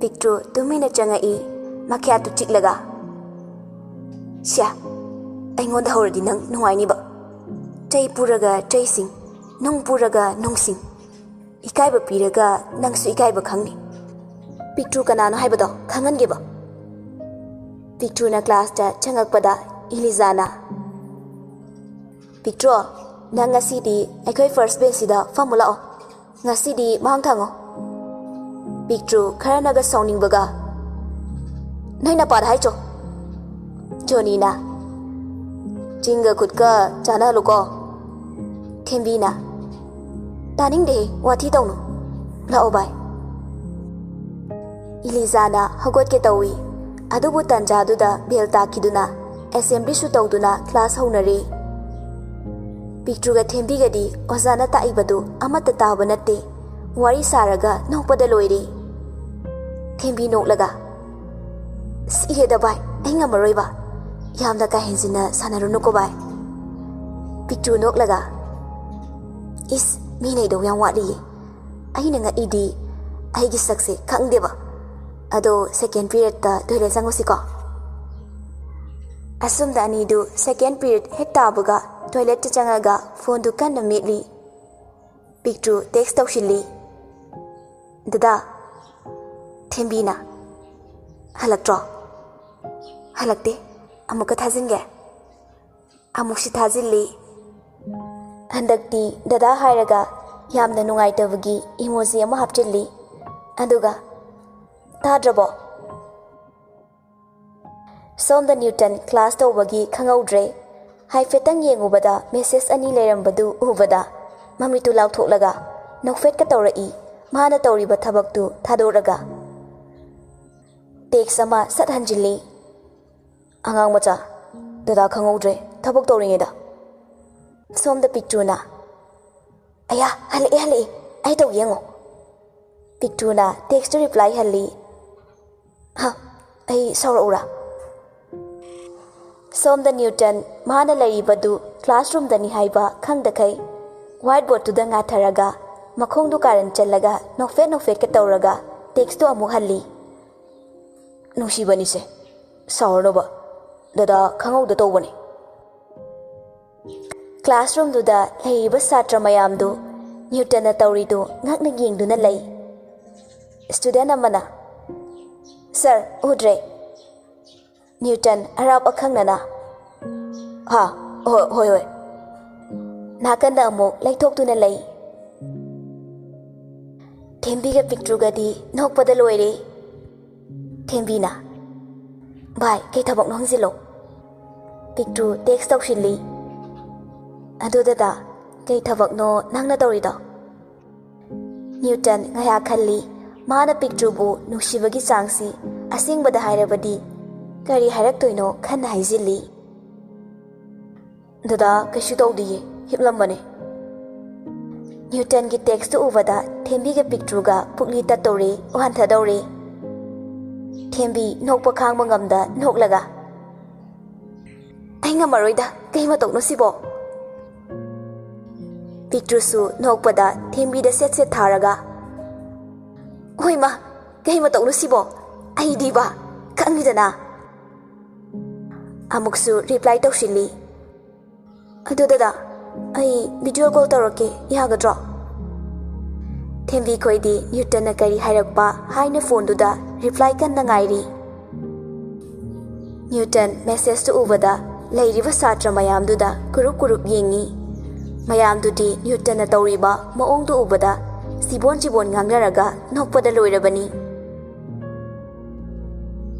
ꯄꯤꯛꯇ꯭ꯔꯨ ꯇꯨꯃꯤꯟꯅ ꯆꯪꯉꯛꯏ, ꯃꯈ꯭ꯌꯥꯠꯇꯨ ꯆꯤꯛꯂꯒ꯫ "ꯁ꯭ꯌꯥ, ꯑꯩꯉꯣꯟꯗ ꯍꯧꯔꯗꯤ ꯅꯪ ꯅꯨꯡꯉꯥꯏꯅꯤꯕ꯫ ꯆꯩ ꯄꯨꯔꯒ ꯆꯩꯁꯤꯡ, ꯅꯨꯡ ꯄꯨꯔꯒ ꯅꯨꯡꯁꯤꯡ꯫ ꯏꯀꯥꯏꯕ ꯄꯤꯔꯒ ꯅꯪꯁꯨ ꯏꯀꯥꯏꯕ ꯈꯪꯅꯤ꯫ ꯄꯤꯛꯇ꯭ꯔꯨ ꯀꯅꯥꯅꯣ ꯍꯥꯏꯕꯗꯣ ꯈꯪꯍꯟꯒꯦꯕ꯫" ꯄꯤꯛꯇ꯭ꯔꯨꯅ ꯀ꯭ꯂꯥꯁꯇ ꯆꯪꯉꯛꯄꯗ ꯏꯂꯤꯖꯥꯅ, "ꯄꯤꯛꯇ꯭ꯔꯨ, ꯅꯪ ꯉꯁꯤꯗꯤ ꯑꯩꯈꯣꯏ ꯐꯥꯔꯁ ꯕꯦꯟꯁꯁꯤꯗ ꯐꯝꯃꯨ ꯂꯥꯛꯑꯣ꯫ ꯉꯁꯤꯗꯤ ꯃꯥꯡ ꯊꯥꯡꯉꯣ꯫" ꯄꯤꯛꯇ꯭ꯔꯨ ꯈꯔꯅꯒ ꯁꯥꯎꯅꯤꯡꯕꯒ, "ꯅꯣꯏ ꯅꯄꯥꯗ ꯍꯥꯏꯆꯣ꯫" ꯖꯣꯅꯤꯅ, "ꯆꯤꯡꯒ ꯈꯨꯠꯀ ꯆꯥꯅꯍꯜꯂꯨꯀꯣ꯫" ꯊꯦꯝꯕꯤꯅ, "ꯇꯥꯅꯤꯡꯗꯦꯍꯦ, ꯋꯥꯊꯤ ꯇꯧꯅꯨ꯫ ꯂꯥꯛꯑꯣ ꯚꯥꯏ꯫" ꯏꯂꯤꯖꯥꯅ ꯍꯧꯒꯠꯀꯦ ꯇꯧꯏ꯫ ꯑꯗꯨꯕꯨ ꯇꯟꯖꯥꯗꯨꯗ ꯕꯦꯜ ꯇꯥꯈꯤꯗꯨꯅ ꯑꯦꯁꯦꯝꯕ꯭ꯂꯤꯁꯨ ꯇꯧꯗꯨꯅ ꯀ꯭ꯂꯥꯁ ꯍꯧꯅꯔꯦ꯫ ꯄꯤꯛꯇ꯭ꯔꯨꯒ ꯊꯦꯝꯕꯤꯒꯗꯤ ꯑꯣꯖꯥꯅ ꯇꯥꯛꯏꯕꯗꯨ ꯑꯃꯠꯇ ꯇꯥꯕ ꯅꯠꯇꯦ꯫ ꯋꯥꯔꯤ ꯁꯥꯔꯒ ꯅꯣꯛꯄꯗ ꯂꯣꯏꯔꯦ꯫ ꯊꯦꯝꯕꯤ ꯅꯣꯛꯂꯒ, "ꯁꯤꯔꯦꯗ ꯚꯥꯏ, ꯑꯩ ꯉꯝꯃꯔꯣꯏꯕ꯫ ꯌꯥꯝꯅ ꯀꯥ ꯍꯦꯟꯖꯤꯟꯅ ꯁꯥꯟꯅꯔꯨꯅꯨꯀꯣ ꯚꯥꯏ꯫" ꯄꯤꯛꯇ꯭ꯔꯨ ꯅꯣꯛꯂꯒ, "ꯏꯁ, ꯃꯤ ꯅꯩꯗꯧ ꯌꯥꯝ ꯋꯥꯠꯂꯤꯌꯦ꯫ ꯑꯩꯅ ꯉꯛꯏꯗꯤ ꯑꯩꯒꯤ ꯁꯛꯁꯦ ꯈꯪꯗꯦꯕ꯫ ꯑꯗꯣ second periodꯇ toilet ꯆꯪꯉꯨꯁꯤꯀꯣ꯫ ꯑꯁꯨꯝꯗ ꯑꯅꯤꯗꯨ second period ꯍꯦꯛ ꯇꯥꯕꯒ toiletꯇ ꯆꯪꯉꯒ phoneꯗꯨ ꯀꯟꯅ ꯃꯦꯠꯂꯤ꯫ ꯄꯤꯛꯇ꯭ꯔꯨ text ꯇꯧꯁꯤꯜꯂꯤ꯫ "ꯗꯗꯥ, ꯊꯦꯝꯕꯤꯅ ꯍꯜꯂꯛꯇ꯭ꯔꯣ?" "ꯍꯜꯂꯛꯇꯦ꯫ ꯑꯃꯨꯛꯀ ꯊꯥꯖꯤꯟꯒꯦ꯫" ꯑꯃꯨꯛꯁꯨ ꯊꯥꯖꯤꯜꯂꯤ꯫ ꯍꯟꯗꯛꯇꯤ ꯗꯗꯥ ꯍꯥꯏꯔꯒ ꯌꯥꯝꯅ ꯅꯨꯡꯉꯥꯏꯇꯕꯒꯤ emoji ꯑꯃ ꯍꯥꯞꯆꯤꯜꯂꯤ꯫ ꯑꯗꯨꯒ, "ꯇꯥꯗ꯭ꯔꯕꯣ?" ꯁꯣꯝꯗ ꯅ꯭ꯌꯨꯇꯟ class ꯇꯧꯕꯒꯤ ꯈꯪꯍꯧꯗ꯭ꯔꯦ꯫ ꯍꯥꯏꯐꯦꯠꯇꯪ ꯌꯦꯡꯉꯨꯕꯗ message ꯑꯅꯤ ꯂꯩꯔꯝꯕꯗꯨ ꯎꯕꯗ ꯃꯃꯤꯠꯇꯨ ꯂꯥꯎꯊꯣꯛꯂꯒ ꯅꯣꯛꯐꯦꯠꯀ ꯇꯧꯔꯛꯏ꯫ ꯃꯥꯅ ꯇꯧꯔꯤꯕ ꯊꯕꯛꯇꯨ ꯊꯥꯗꯣꯔꯒ text ꯑꯃ ꯁꯠ ꯍꯟꯖꯤꯜꯂꯤ꯫ "ꯑꯉꯥꯡ ꯃꯆꯥ, ꯗꯗꯥ ꯈꯪꯍꯧꯗ꯭ꯔꯦ ꯊꯕꯛ ꯇꯧꯔꯤꯉꯩꯗ꯫" ꯁꯣꯝꯗ ꯄꯤꯛꯇ꯭ꯔꯨꯅ, "ꯑꯌꯥ, ꯍꯜꯂꯛꯑꯦ, ꯍꯜꯂꯛꯑꯦ, ꯑꯩ ꯇꯧꯒꯦ ꯌꯦꯡꯉꯣ꯫" ꯄꯤꯛꯇ꯭ꯔꯨꯅ textꯇꯨ reply ꯍꯜꯂꯤ꯫ "ꯍ, ꯑꯩ ꯁꯥꯎꯔꯛꯎꯔꯥ?" ꯁꯣꯝꯗ ꯅ꯭ꯌꯨꯇꯟ ꯃꯥꯅ ꯂꯩꯔꯤꯕꯗꯨ classroomꯗꯅꯤ ꯍꯥꯏꯕ ꯈꯪꯗꯈꯩ whiteboardꯇꯨꯗ ꯉꯥꯊꯔꯒ ꯃꯈꯣꯡꯗꯨ ꯀꯥꯔꯟ ꯆꯜꯂꯒ ꯅꯣꯛꯐꯦꯠ ꯅꯣꯛꯐꯦꯠꯀ ꯇꯧꯔꯒ textꯇꯨ ꯑꯃꯨꯛ ꯍꯜꯂꯤ꯫ "ꯅꯨꯡꯁꯤꯕꯅꯤꯁꯦ, ꯁꯥꯎꯔꯅꯨꯕ, ꯗꯗꯥ ꯈꯪꯍꯧꯗ ꯇꯧꯕꯅꯤ꯫" Classroomꯗꯨꯗ ꯂꯩꯔꯤꯕ ꯁꯥꯇ꯭ꯔ ꯃꯌꯥꯝꯗꯨ ꯅ꯭ꯌꯨꯇꯟꯅ ꯇꯧꯔꯤꯗꯨ ꯉꯛꯅ ꯌꯦꯡꯗꯨꯅ ꯂꯩ꯫ Student ꯑꯃꯅ, "Sir, ꯎꯗ꯭ꯔꯦ꯫" ꯅ꯭ꯌꯨꯇꯟ ꯑꯔꯥꯞ ꯑꯈꯪꯅꯅ, "ꯍꯥ, ꯍꯣꯏ, ꯍꯣꯏ, ꯍꯣꯏ꯫" ꯅꯥꯀꯟꯗ ꯑꯃꯨꯛ ꯂꯩꯊꯣꯛꯇꯨꯅ ꯂꯩ꯫ ꯊꯦꯝꯕꯤꯒ ꯄꯤꯛꯇ꯭ꯔꯨꯒꯗꯤ ꯅꯣꯛꯄꯗ ꯂꯣꯏꯔꯦ꯫ ꯊꯦꯝꯕꯤꯅ, "ꯚꯥꯏ, ꯀꯩ ꯊꯕꯛꯅꯣ ꯍꯪꯖꯤꯜꯂꯣ꯫" ꯄꯤꯛꯇ꯭ꯔꯨ text ꯇꯧꯁꯤꯜꯂꯤ꯫ "ꯑꯗꯨ ꯗꯗꯥ, ꯀꯩ ꯊꯕꯛꯅꯣ ꯅꯪꯅ ꯇꯧꯔꯤꯗꯣ?" ꯅ꯭ꯌꯨꯇꯟ ꯉꯥꯏꯍꯥꯛ ꯈꯜꯂꯤ꯫ ꯃꯥꯅ ꯄꯤꯛꯇ꯭ꯔꯨꯕꯨ ꯅꯨꯡꯁꯤꯕꯒꯤ ꯆꯥꯡꯁꯤ ꯑꯁꯦꯡꯕꯗ ꯍꯥꯏꯔꯕꯗꯤ ꯀꯔꯤ ꯍꯥꯏꯔꯛꯇꯣꯏꯅꯣ ꯈꯟꯅ ꯍꯥꯏꯖꯤꯜꯂꯤ꯫ "ꯗꯗꯥ, ꯀꯩꯁꯨ ꯇꯧꯗꯤꯌꯦ, ꯍꯤꯞꯂꯝꯕꯅꯦ꯫" ꯅ꯭ꯌꯨꯇꯟꯒꯤ textꯇꯨ ꯎꯕꯗ ꯊꯦꯝꯕꯤꯒ ꯄꯤꯛꯇ꯭ꯔꯨꯒ ꯄꯨꯛꯂꯤ ꯇꯠꯇꯧꯔꯦ, ꯋꯥꯟꯊꯗꯧꯔꯦ꯫ ꯊꯦꯝꯕꯤ ꯅꯣꯛꯄ ꯈꯥꯡꯕ ꯉꯝꯗ ꯅꯣꯛꯂꯒ, "ꯑꯩ ꯉꯝꯃꯔꯣꯏꯗ, ꯀꯩ ꯃꯇꯧꯅꯣ ꯁꯤꯕꯣ?" ꯄꯤꯛꯇ꯭ꯔꯨꯁꯨ ꯅꯣꯛꯄꯗ ꯊꯦꯝꯕꯤꯗ ꯁꯦꯠ ꯁꯦꯠ ꯊꯥꯔꯒ, "ꯍꯣꯏ ꯃꯥ, ꯀꯩ ꯃꯇꯧꯅꯣ ꯁꯤꯕꯣ?" ꯑꯩꯗꯤꯕ, ꯈꯪꯉꯤꯗꯅ꯫ ꯑꯃꯨꯛꯁꯨ ꯔꯤꯄ꯭ꯂꯥꯏ ꯇꯧꯁꯤꯜꯂꯤ꯫ "ꯑꯗꯨ ꯗꯗꯥ, ꯑꯩ ꯚꯤꯗꯤꯑꯣ ꯀꯣꯜ ꯇꯧꯔꯛꯀꯦ, ꯌꯥꯒꯗ꯭ꯔꯣ?" ꯊꯦꯝꯕꯤ ꯈꯣꯏꯗꯤ ꯅ꯭ꯌꯨꯇꯟꯅ ꯀꯔꯤ ꯍꯥꯏꯔꯛꯄ ꯍꯥꯏꯅ ꯐꯣꯟꯗꯨꯗ ꯔꯤꯄ꯭ꯂꯥꯏ ꯀꯟꯅ ꯉꯥꯏꯔꯤ꯫ ꯅ꯭ꯌꯨꯇꯟ ꯃꯦꯁꯦꯖꯇꯨ ꯎꯕꯗ ꯂꯩꯔꯤꯕ ꯁꯥꯇ꯭ꯔ ꯃꯌꯥꯝꯗꯨꯗ ꯀꯨꯔꯨꯞ ꯀꯨꯔꯨꯞ ꯌꯦꯡꯉꯤ꯫ ꯃꯌꯥꯝꯗꯨꯗꯤ ꯅ꯭ꯌꯨꯇꯟꯅ ꯇꯧꯔꯤꯕ ꯃꯑꯣꯡꯗꯨ ꯎꯕꯗ ꯆꯤꯕꯣꯟ ꯆꯤꯕꯣꯟ ꯉꯥꯡꯅꯔꯒ ꯅꯣꯛꯄꯗ ꯂꯣꯏꯔꯕꯅꯤ꯫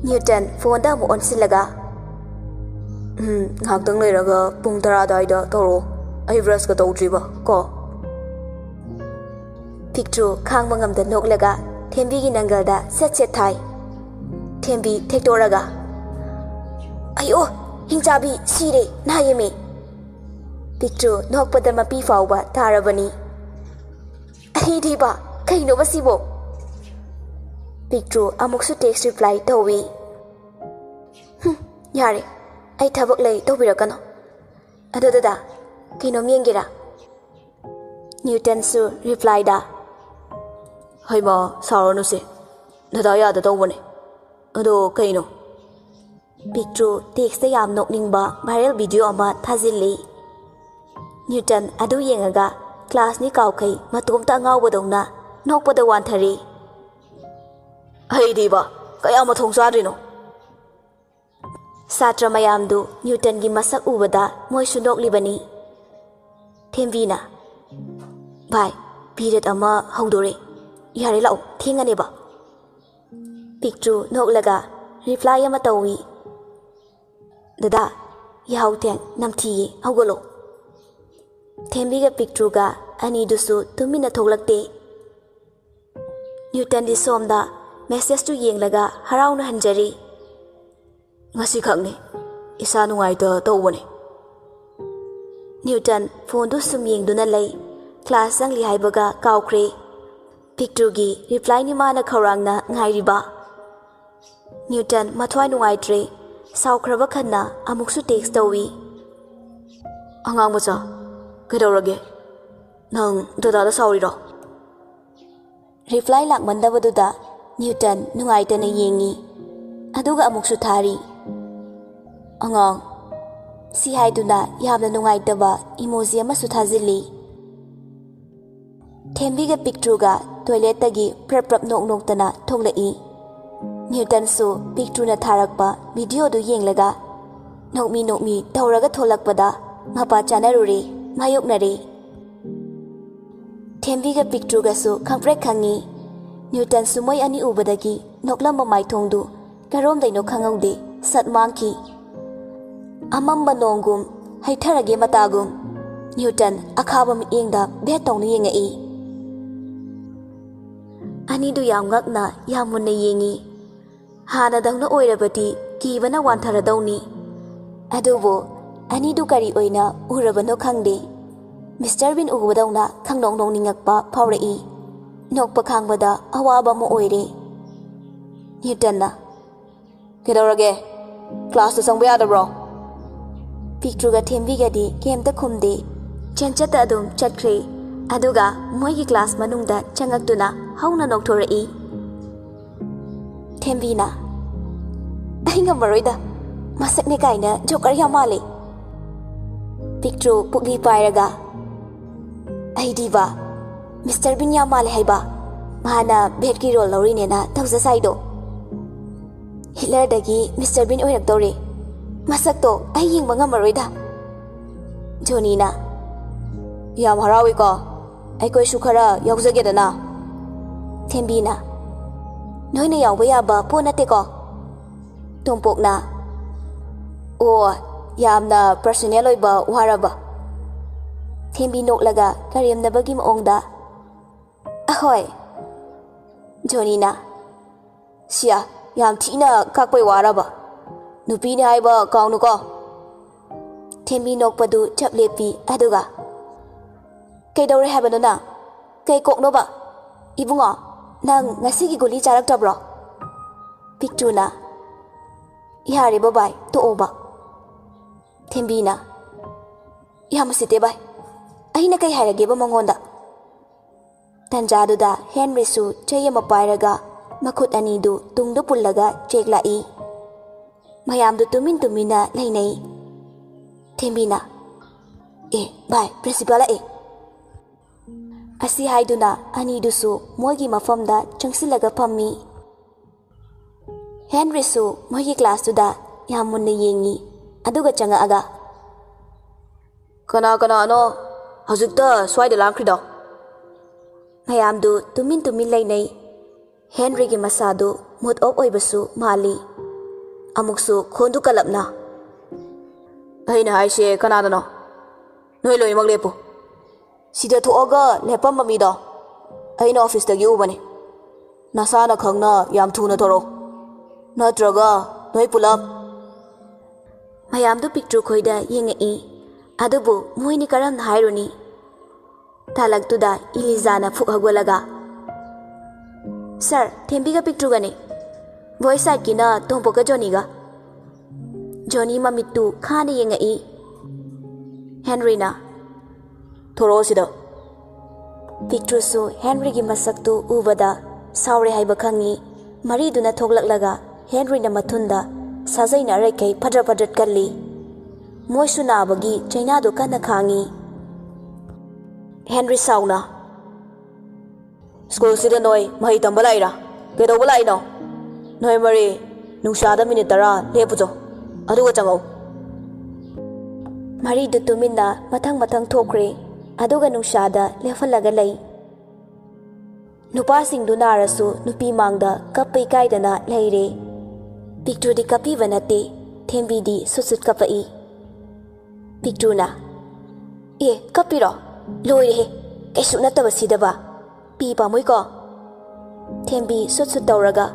ꯅ꯭ꯌꯨꯇꯟ ꯐꯣꯟꯗ ꯑꯃꯨꯛ ꯑꯣꯟꯁꯤꯜꯂꯒ, "ꯎꯝ, ꯉꯥꯏꯍꯥꯛꯇꯪ ꯂꯩꯔꯒ ꯄꯨꯡ ꯇꯔꯥ ꯑꯗꯨꯋꯥꯏꯗ ꯇꯧꯔꯛꯑꯣ꯫ ꯑꯩ ꯕ꯭ꯔꯁꯀ ꯇꯧꯗ꯭ꯔꯤꯕ ꯀꯣ?" ꯄꯤꯛꯇ꯭ꯔꯨ ꯈꯥꯡꯕ ꯉꯝꯗ ꯅꯣꯛꯂꯒ ꯊꯦꯝꯕꯤꯒꯤ ꯅꯪꯒꯜꯗ ꯁꯦꯠ ꯁꯦꯠ ꯊꯥꯏ꯫ ꯊꯦꯝꯕꯤ ꯊꯦꯛꯇꯣꯛꯂꯒ, "ꯑꯌꯣ, ꯍꯤꯡꯆꯥꯕꯤ ꯁꯤꯔꯦ, ꯅꯥꯏꯌꯦꯃꯤ!" ꯄꯤꯛꯇ꯭ꯔꯨ ꯅꯣꯛꯄꯗ ꯃꯄꯤ ꯐꯥꯎꯕ ꯇꯥꯔꯕꯅꯤ꯫ "ꯑꯩꯗꯤꯕ, ꯀꯩꯅꯣꯕ ꯁꯤꯕꯣ?" ꯄꯤꯛꯇ꯭ꯔꯨ ꯑꯃꯨꯛꯁꯨ ꯇꯦꯛꯁ ꯔꯤꯄ꯭ꯂꯥꯏ ꯇꯧꯏ꯫ "ꯍꯨꯝ, ꯌꯥꯔꯦ, ꯑꯩ ꯊꯕꯛ ꯂꯩ, ꯇꯧꯕꯤꯔꯛꯀꯅꯣ꯫ ꯑꯗꯣ ꯗꯗꯥ, ꯀꯩꯅꯣꯝ ꯌꯦꯡꯒꯦꯔꯥ?" ꯅ꯭ꯌꯨꯇꯟꯁꯨ ꯔꯤꯄ꯭ꯂꯥꯏꯗ, "ꯍꯩꯃꯥ, ꯁꯥꯎꯔꯅꯨꯁꯦ, ꯗꯗꯥ ꯌꯥꯗ ꯇꯧꯕꯅꯦ꯫ ꯑꯗꯣ ꯀꯩꯅꯣ?" ꯄꯤꯛꯇ꯭ꯔꯨ ꯇꯦꯛꯁꯇ ꯌꯥꯝ ꯅꯣꯛꯅꯤꯡꯕ ꯚꯥꯏꯔꯦꯜ ꯚꯤꯗꯤꯑꯣ ꯑꯃ ꯊꯥꯖꯤꯜꯂꯤ꯫ ꯅ꯭ꯌꯨꯇꯟ ꯑꯗꯨ ꯌꯦꯡꯉꯒ ꯀ꯭ꯂꯥꯁꯅꯤ ꯀꯥꯎꯈꯩ ꯃꯇꯣꯝꯇ ꯑꯉꯥꯎꯕꯗꯧꯅ ꯅꯣꯛꯄꯗ ꯋꯥꯟꯊꯔꯤ꯫ "ꯑꯩꯗꯤꯕ, ꯀꯌꯥ ꯃꯊꯣꯡ ꯆꯥꯗ꯭ꯔꯤꯅꯣ?" ꯁꯥꯇ꯭ꯔ ꯃꯌꯥꯝꯗꯨ ꯅ꯭ꯌꯨꯇꯟꯒꯤ ꯃꯁꯛ ꯎꯕꯗ ꯃꯣꯏꯁꯨ ꯅꯣꯛꯂꯤꯕꯅꯤ꯫ ꯊꯦꯝꯕꯤꯅ, "ꯚꯥꯏ, ꯄꯤꯔꯤꯌꯗ ꯑꯃ ꯍꯧꯗꯣꯔꯦ꯫ ꯌꯥꯔꯦ, ꯂꯥꯛꯑꯣ, ꯊꯦꯡꯉꯅꯦꯕ꯫" ꯄꯤꯛꯇ꯭ꯔꯨ ꯅꯣꯛꯂꯒ ꯔꯤꯄ꯭ꯂꯥꯏ ꯑꯃ ꯇꯧꯏ꯫ "ꯗꯗꯥ, ꯌꯥꯍꯧ ꯊꯦꯡ, ꯅꯝꯊꯤꯌꯦ, ꯍꯧꯒꯠꯂꯣ꯫" ꯊꯦꯝꯕꯤꯒ ꯄꯤꯛꯇ꯭ꯔꯨꯒ ꯑꯅꯤꯗꯨꯁꯨ ꯇꯨꯃꯤꯟꯅ ꯊꯣꯛꯂꯛꯇꯦ꯫ ꯅ꯭ꯌꯨꯇꯟꯗꯤ ꯁꯣꯝꯗ ꯃꯦꯁꯦꯖꯇꯨ ꯌꯦꯡꯂꯒ ꯍꯔꯥꯎꯅ ꯍꯟꯖꯔꯤ꯫ "ꯉꯁꯤꯈꯛꯅꯤ, ꯏꯁꯥ ꯅꯨꯡꯉꯥꯏꯇ ꯇꯧꯕꯅꯦ꯫" ꯅ꯭ꯌꯨꯇꯟ ꯐꯣꯟꯗꯨ ꯁꯨꯝ ꯌꯦꯡꯗꯨꯅ ꯂꯩ꯫ ꯀ꯭ꯂꯥꯁ ꯆꯪꯂꯤ ꯍꯥꯏꯕꯒ ꯀꯥꯎꯈ꯭ꯔꯦ꯫ ꯄꯤꯛꯇ꯭ꯔꯨꯒꯤ ꯔꯤꯄ꯭ꯂꯥꯏꯅꯤ ꯃꯥꯅ ꯈꯧꯔꯥꯡꯅ ꯉꯥꯏꯔꯤꯕ꯫ ꯅ꯭ꯌꯨꯇꯟ ꯃꯊ꯭ꯋꯥꯏ ꯅꯨꯡꯉꯥꯏꯇ꯭ꯔꯦ꯫ ꯁꯥꯎꯈ꯭ꯔꯕ ꯈꯟꯅ ꯑꯃꯨꯛꯁꯨ ꯇꯦꯛꯁ ꯇꯧꯏ꯫ "ꯑꯉꯥꯡ ꯃꯆꯥ, ꯀꯩꯗꯧꯔꯒꯦ? ꯅꯪ ꯗꯗꯥꯗ ꯁꯥꯎꯔꯤꯔꯣ?" ꯔꯤꯄ꯭ꯂꯥꯏ ꯂꯥꯛꯃꯟꯗꯕꯗꯨꯗ ꯅ꯭ꯌꯨꯇꯟ ꯅꯨꯡꯉꯥꯏꯇꯅ ꯌꯦꯡꯉꯤ, ꯑꯗꯨꯒ ꯑꯃꯨꯛꯁꯨ ꯊꯥꯔꯤ꯫ "ꯑꯉꯥꯡ," ꯁꯤ ꯍꯥꯏꯗꯨꯅ ꯌꯥꯝꯅ ꯅꯨꯡꯉꯥꯏꯇꯕ ꯏꯃꯣꯖꯤ ꯑꯃꯁꯨ ꯊꯥꯖꯤꯜꯂꯤ꯫ ꯊꯦꯝꯕꯤꯒ ꯄꯤꯛꯇ꯭ꯔꯨꯒ ꯇꯣꯏꯂꯦꯠꯇꯒꯤ ꯄ꯭ꯔꯞ ꯄ꯭ꯔꯞ ꯅꯣꯛ ꯅꯣꯛꯇꯅ ꯊꯣꯛꯂꯛꯏ꯫ ꯅ꯭ꯌꯨꯇꯟꯁꯨ ꯄꯤꯛꯇ꯭ꯔꯨꯅ ꯊꯥꯔꯛꯄ ꯚꯤꯗꯤꯑꯣꯗꯨ ꯌꯦꯡꯂꯒ ꯅꯣꯛꯃꯤ ꯅꯣꯛꯃꯤ ꯇꯧꯔꯒ ꯊꯣꯛꯂꯛꯄꯗ ꯃꯄꯥ ꯆꯥꯅꯔꯨꯔꯦ, ꯃꯥꯌꯣꯛꯅꯔꯦ꯫ ꯊꯦꯝꯕꯤꯒ ꯄꯤꯛꯇ꯭ꯔꯨꯒꯁꯨ ꯈꯪꯄ꯭ꯔꯦꯛ ꯈꯪꯉꯤ꯫ ꯅ꯭ꯌꯨꯇꯟꯁꯨ ꯃꯣꯏ ꯑꯅꯤ ꯎꯕꯗꯒꯤ ꯅꯣꯛꯂꯝꯕ ꯃꯥꯏꯊꯣꯡꯗꯨ ꯀꯔꯣꯝꯗꯩꯅꯣ ꯈꯪꯍꯧꯗꯦ, ꯁꯠ ꯃꯥꯡꯈꯤ꯫ ꯑꯃꯝꯕ ꯅꯣꯡꯒꯨꯝ, ꯍꯩꯊꯔꯒꯦ ꯃꯇꯥꯒꯨꯝ, ꯅ꯭ꯌꯨꯇꯟ ꯑꯈꯥꯕ ꯃꯤꯠꯌꯦꯡꯗ ꯚꯦꯠ ꯇꯧꯅ ꯌꯦꯡꯉꯛꯏ꯫ ꯑꯅꯤꯗꯨ ꯌꯥꯝ ꯉꯛꯅ, ꯌꯥꯝ ꯃꯨꯟꯅ ꯌꯦꯡꯉꯤ꯫ ꯍꯥꯟꯅꯗꯧꯅ ꯑꯣꯏꯔꯕꯗꯤ ꯀꯤꯕꯅ ꯋꯥꯟꯊꯔꯗꯧꯅꯤ꯫ ꯑꯗꯨꯕꯨ ꯑꯅꯤꯗꯨ ꯀꯔꯤ ꯑꯣꯏꯅ ꯎꯔꯕꯅꯣ ꯈꯪꯗꯦ꯫ ꯃꯤꯁꯇꯔ ꯕꯤꯟ ꯎꯕꯗꯧꯅ ꯈꯪꯅꯣꯛ ꯅꯣꯛꯅꯤꯡꯉꯛꯄ ꯐꯥꯎꯔꯛꯏ꯫ ꯅꯣꯛꯄ ꯈꯥꯡꯕꯗ ꯑꯋꯥꯕ ꯑꯃ ꯑꯣꯏꯔꯦ꯫ ꯅ꯭ꯌꯨꯇꯟꯅ, "ꯀꯩꯗꯧꯔꯒꯦ? ꯀ꯭ꯂꯥꯁꯇ ꯆꯪꯕ ꯌꯥꯗꯕ꯭ꯔꯣ?" ꯄꯤꯛꯇ꯭ꯔꯨꯒ ꯊꯦꯝꯕꯤꯒꯗꯤ ꯀꯩꯝꯇ ꯈꯨꯝꯗꯦ꯫ ꯆꯦꯟꯆꯠꯇ ꯑꯗꯨꯝ ꯆꯠꯈ꯭ꯔꯦ꯫ ꯑꯗꯨꯒ ꯃꯣꯏꯒꯤ ꯀ꯭ꯂꯥꯁ ꯃꯅꯨꯡꯗ ꯆꯪꯉꯛꯇꯨꯅ ꯍꯧꯅ ꯅꯣꯛꯊꯣꯔꯛꯏ꯫ ꯊꯦꯝꯕꯤꯅ, "ꯑꯩ ꯉꯝꯃꯔꯣꯏꯗ, ꯃꯁꯛꯅꯦ ꯀꯥꯏꯅ ꯖꯣꯀꯔ ꯌꯥꯝ ꯃꯥꯜꯂꯦ"꯫ ꯄꯤꯛꯇ꯭ꯔꯨ ꯄꯨꯛꯂꯤ ꯄꯥꯏꯔꯒ, "ꯑꯩꯗꯤꯕ ꯃꯤꯁꯇꯔ ꯕꯤꯟ ꯌꯥꯝ ꯃꯥꯜꯂꯦ ꯍꯥꯏꯕ, ꯃꯥꯅ ꯚꯦꯠꯀꯤ ꯔꯣꯜ ꯂꯧꯔꯤꯅꯦꯅ ꯇꯧꯖ ꯁꯥꯏꯗꯣ꯫ ꯍꯤꯠꯂꯔꯗꯒꯤ ꯃꯤꯁꯇꯔ ꯕꯤꯟ ꯑꯣꯏꯔꯛꯇꯧꯔꯦ꯫ ꯃꯁꯛꯇꯣ ꯑꯩ ꯌꯦꯡꯕ ꯉꯝꯃꯔꯣꯏꯗ"꯫ ꯖꯣꯅꯤꯅ, "ꯌꯥꯝ ꯍꯔꯥꯎꯏꯀꯣ, ꯑꯩꯈꯣꯏꯁꯨ ꯈꯔ ꯌꯥꯎꯖꯒꯦꯗꯅ"꯫ ꯊꯦꯝꯕꯤꯅ, "ꯅꯣꯏꯅ ꯌꯥꯎꯕ ꯌꯥꯕ ꯄꯣꯠ ꯅꯠꯇꯦꯀꯣ"꯫ ꯇꯣꯝꯄꯣꯛꯅ, "ꯑꯣ, ꯌꯥꯝꯅ ꯄꯔꯁꯣꯅꯦꯜ ꯑꯣꯏꯕ ꯋꯥꯔꯕ?" ꯊꯦꯝꯕꯤ ꯅꯣꯛꯂꯒ ꯀꯔꯦꯝꯅꯕꯒꯤ ꯃꯑꯣꯡꯗ, "ꯑꯍꯣꯏ"꯫ ꯖꯣꯅꯤꯅ, "ꯁꯤꯌꯥ, ꯌꯥꯝ ꯊꯤꯅ ꯀꯥꯛꯄꯩ ꯋꯥꯔꯕ? ꯅꯨꯄꯤꯅꯤ ꯍꯥꯏꯕ ꯀꯥꯎꯅꯨꯀꯣ"꯫ ꯊꯦꯝꯕꯤ ꯅꯣꯛꯄꯗꯨ ꯆꯞ ꯂꯦꯞꯄꯤ, ꯑꯗꯨꯒ, "ꯀꯩꯗꯧꯔꯦ ꯍꯥꯏꯕꯅꯣ ꯅꯪ? ꯀꯩ ꯀꯣꯛꯅꯣꯕ? ꯏꯕꯨꯡꯉꯣ, ꯅꯪ ꯉꯁꯤꯒꯤ ꯒꯨꯂꯤ ꯆꯥꯔꯛꯇꯕ꯭ꯔꯣ?" ꯄꯤꯛꯇ꯭ꯔꯨꯅ, "ꯌꯥꯔꯦ ꯕꯕꯥꯏ, ꯇꯣꯛꯑꯣꯕ"꯫ ꯊꯦꯝꯕꯤꯅ, "ꯌꯥꯝ ꯎꯁꯤꯠꯇꯦ ꯚꯥꯏ, ꯑꯩꯅ ꯀꯩ ꯍꯥꯏꯔꯒꯦꯕ ꯃꯉꯣꯟꯗ?" ꯇꯟꯖꯥꯗꯨꯗ ꯍꯦꯟꯔꯤꯁꯨ ꯆꯩ ꯑꯃ ꯄꯥꯏꯔꯒ ꯃꯈꯨꯠ ꯑꯅꯤꯗꯨ ꯇꯨꯡꯗ ꯄꯨꯜꯂꯒ ꯆꯦꯛ ꯂꯥꯛꯏ꯫ ꯃꯌꯥꯝꯗꯨ ꯇꯨꯃꯤꯟ ꯇꯨꯃꯤꯟꯅ ꯂꯩꯅꯩ꯫ ꯊꯦꯝꯕꯤꯅ, "ꯑꯦ ꯚꯥꯏ, ꯄ꯭ꯔꯤꯟꯁꯤꯄꯥꯜ ꯂꯥꯛꯑꯦ!" ꯑꯁꯤ ꯍꯥꯏꯗꯨꯅ ꯑꯅꯤꯗꯨꯁꯨ ꯃꯣꯏꯒꯤ ꯃꯐꯝꯗ ꯆꯪꯁꯤꯜꯂꯒ ꯐꯝꯃꯤ꯫ ꯍꯦꯟꯔꯤꯁꯨ ꯃꯣꯏꯒꯤ ꯀ꯭ꯂꯥꯁꯇꯨꯗ ꯌꯥꯝ ꯃꯨꯟꯅ ꯌꯦꯡꯉꯤ꯫ ꯑꯗꯨꯒ ꯆꯪꯉꯛꯑꯒ, "ꯀꯅꯥ ꯀꯅꯥꯅꯣ ꯍꯧꯖꯤꯛꯇ ꯁ꯭ꯋꯥꯏꯗ ꯂꯥꯡꯈ꯭ꯔꯤꯗꯣ?" ꯃꯌꯥꯝꯗꯨ ꯇꯨꯃꯤꯟ ꯇꯨꯃꯤꯟ ꯂꯩꯅꯩ꯫ ꯍꯦꯟꯔꯤꯒꯤ ꯃꯁꯥꯗꯨ ꯃꯨꯠ ꯑꯣꯞ ꯑꯣꯏꯕꯁꯨ ꯃꯥꯜꯂꯤ꯫ ꯑꯃꯨꯛꯁꯨ ꯈꯣꯟꯗꯨ ꯀꯜꯂꯞꯅ, "ꯑꯩꯅ ꯍꯥꯏꯁꯦ ꯀꯅꯥꯗꯅꯣ? ꯅꯣꯏ ꯂꯣꯏꯅꯃꯛ ꯂꯦꯞꯄꯨ꯫ ꯁꯤꯗ ꯊꯣꯛꯑꯒ ꯂꯦꯞꯄꯝꯕ ꯃꯤꯗꯣ ꯑꯩꯅ ꯑꯣꯐꯤꯁꯇꯒꯤ ꯎꯕꯅꯦ꯫ ꯅꯁꯥꯅ ꯈꯪꯅ ꯌꯥꯝ ꯊꯨꯅ ꯊꯣꯔꯛꯑꯣ, ꯅꯠꯇ꯭ꯔꯒ ꯅꯣꯏ ꯄꯨꯂꯞ!" ꯃꯌꯥꯝꯗꯨ ꯄꯤꯛꯇ꯭ꯔꯨ ꯈꯣꯏꯗ ꯌꯦꯡꯉꯛꯏ꯫ ꯑꯗꯨꯕꯨ ꯃꯣꯏꯅꯤ ꯀꯔꯝꯅ ꯍꯥꯏꯔꯨꯅꯤ? ꯇꯥꯂꯛꯇꯨꯗ ꯏꯂꯤꯖꯥꯅ ꯐꯨꯛ ꯍꯧꯒꯠꯂꯒ, "ꯁꯥꯔ, ꯊꯦꯝꯕꯤꯒ ꯄꯤꯛꯇ꯭ꯔꯨꯒꯅꯤ꯫ ꯕꯣꯏ ꯁꯥꯏꯠꯀꯤꯅ ꯇꯣꯝꯄꯣꯛꯀ ꯖꯣꯅꯤꯒ꯫" ꯖꯣꯅꯤ ꯃꯃꯤꯠꯇꯨ ꯈꯥꯅ ꯌꯦꯡꯉꯛꯏ꯫ ꯍꯦꯟꯔꯤꯅ, "ꯊꯣꯔꯛꯑꯣ ꯁꯤꯗ!" ꯄꯤꯛꯇ꯭ꯔꯨꯁꯨ ꯍꯦꯟꯔꯤꯒꯤ ꯃꯁꯛꯇꯨ ꯎꯕꯗ ꯁꯥꯎꯔꯦ ꯍꯥꯏꯕ ꯈꯪꯉꯤ꯫ ꯃꯔꯤꯗꯨꯅ ꯊꯣꯛꯂꯛꯂꯒ ꯍꯦꯟꯔꯤꯅ ꯃꯊꯨꯟꯗ ꯁꯥꯖꯩꯅ ꯑꯔꯩꯈꯩ ꯐꯗ꯭ꯔꯠ ꯐꯗ꯭ꯔꯠ ꯀꯜꯂꯤ꯫ ꯃꯣꯏꯁꯨ ꯅꯥꯕꯒꯤ ꯆꯩꯅꯥꯗꯨ ꯀꯟꯅ ꯈꯥꯡꯉꯤ꯫ ꯍꯦꯟꯔꯤ ꯁꯥꯎꯅ, "ꯁ꯭ꯀꯨꯜꯁꯤꯗ ꯅꯣꯏ ꯃꯍꯩ ꯇꯝꯕ ꯂꯥꯛꯏꯔꯥ? ꯀꯩꯗꯧꯕ ꯂꯥꯛꯏꯅꯣ? ꯅꯣꯏ ꯃꯔꯤ ꯅꯨꯡꯁꯥꯗ ꯃꯤꯅꯤꯠ ꯇꯔꯥ ꯂꯦꯞꯄꯨꯆꯣ, ꯑꯗꯨꯒ ꯆꯪꯉꯛꯎ꯫" ꯃꯔꯤꯗꯨ ꯇꯨꯃꯤꯟꯅ ꯃꯊꯪ ꯃꯊꯪ ꯊꯣꯛꯈ꯭ꯔꯦ꯫ ꯑꯗꯨꯒ ꯅꯨꯡꯁꯥꯗ ꯂꯦꯞꯍꯜꯂꯒ ꯂꯩ꯫ ꯅꯨꯄꯥꯁꯤꯡꯗꯨ ꯅꯥꯔꯁꯨ ꯅꯨꯄꯤ ꯃꯥꯡꯗ ꯀꯞꯄ ꯏꯀꯥꯏꯗꯅ ꯂꯩꯔꯦ꯫ ꯄꯤꯛꯇ꯭ꯔꯨꯗꯤ ꯀꯞꯄꯤꯕ ꯅꯠꯇꯦ, ꯊꯦꯝꯕꯤꯗꯤ ꯁꯨꯠ ꯁꯨꯠ ꯀꯞꯄꯛꯏ꯫ ꯄꯤꯛꯇ꯭ꯔꯨꯅ, "ꯑꯦ, ꯀꯞꯄꯤꯔꯣ? ꯂꯣꯏꯔꯦꯍꯦ! ꯀꯩꯁꯨ ꯅꯠꯇꯕ ꯁꯤꯗꯕ꯫ ꯄꯤ ꯄꯥꯝꯃꯨꯏꯀꯣ?" ꯊꯦꯝꯕꯤ ꯁꯨꯠ ꯁꯨꯠ ꯇꯧꯔꯒ,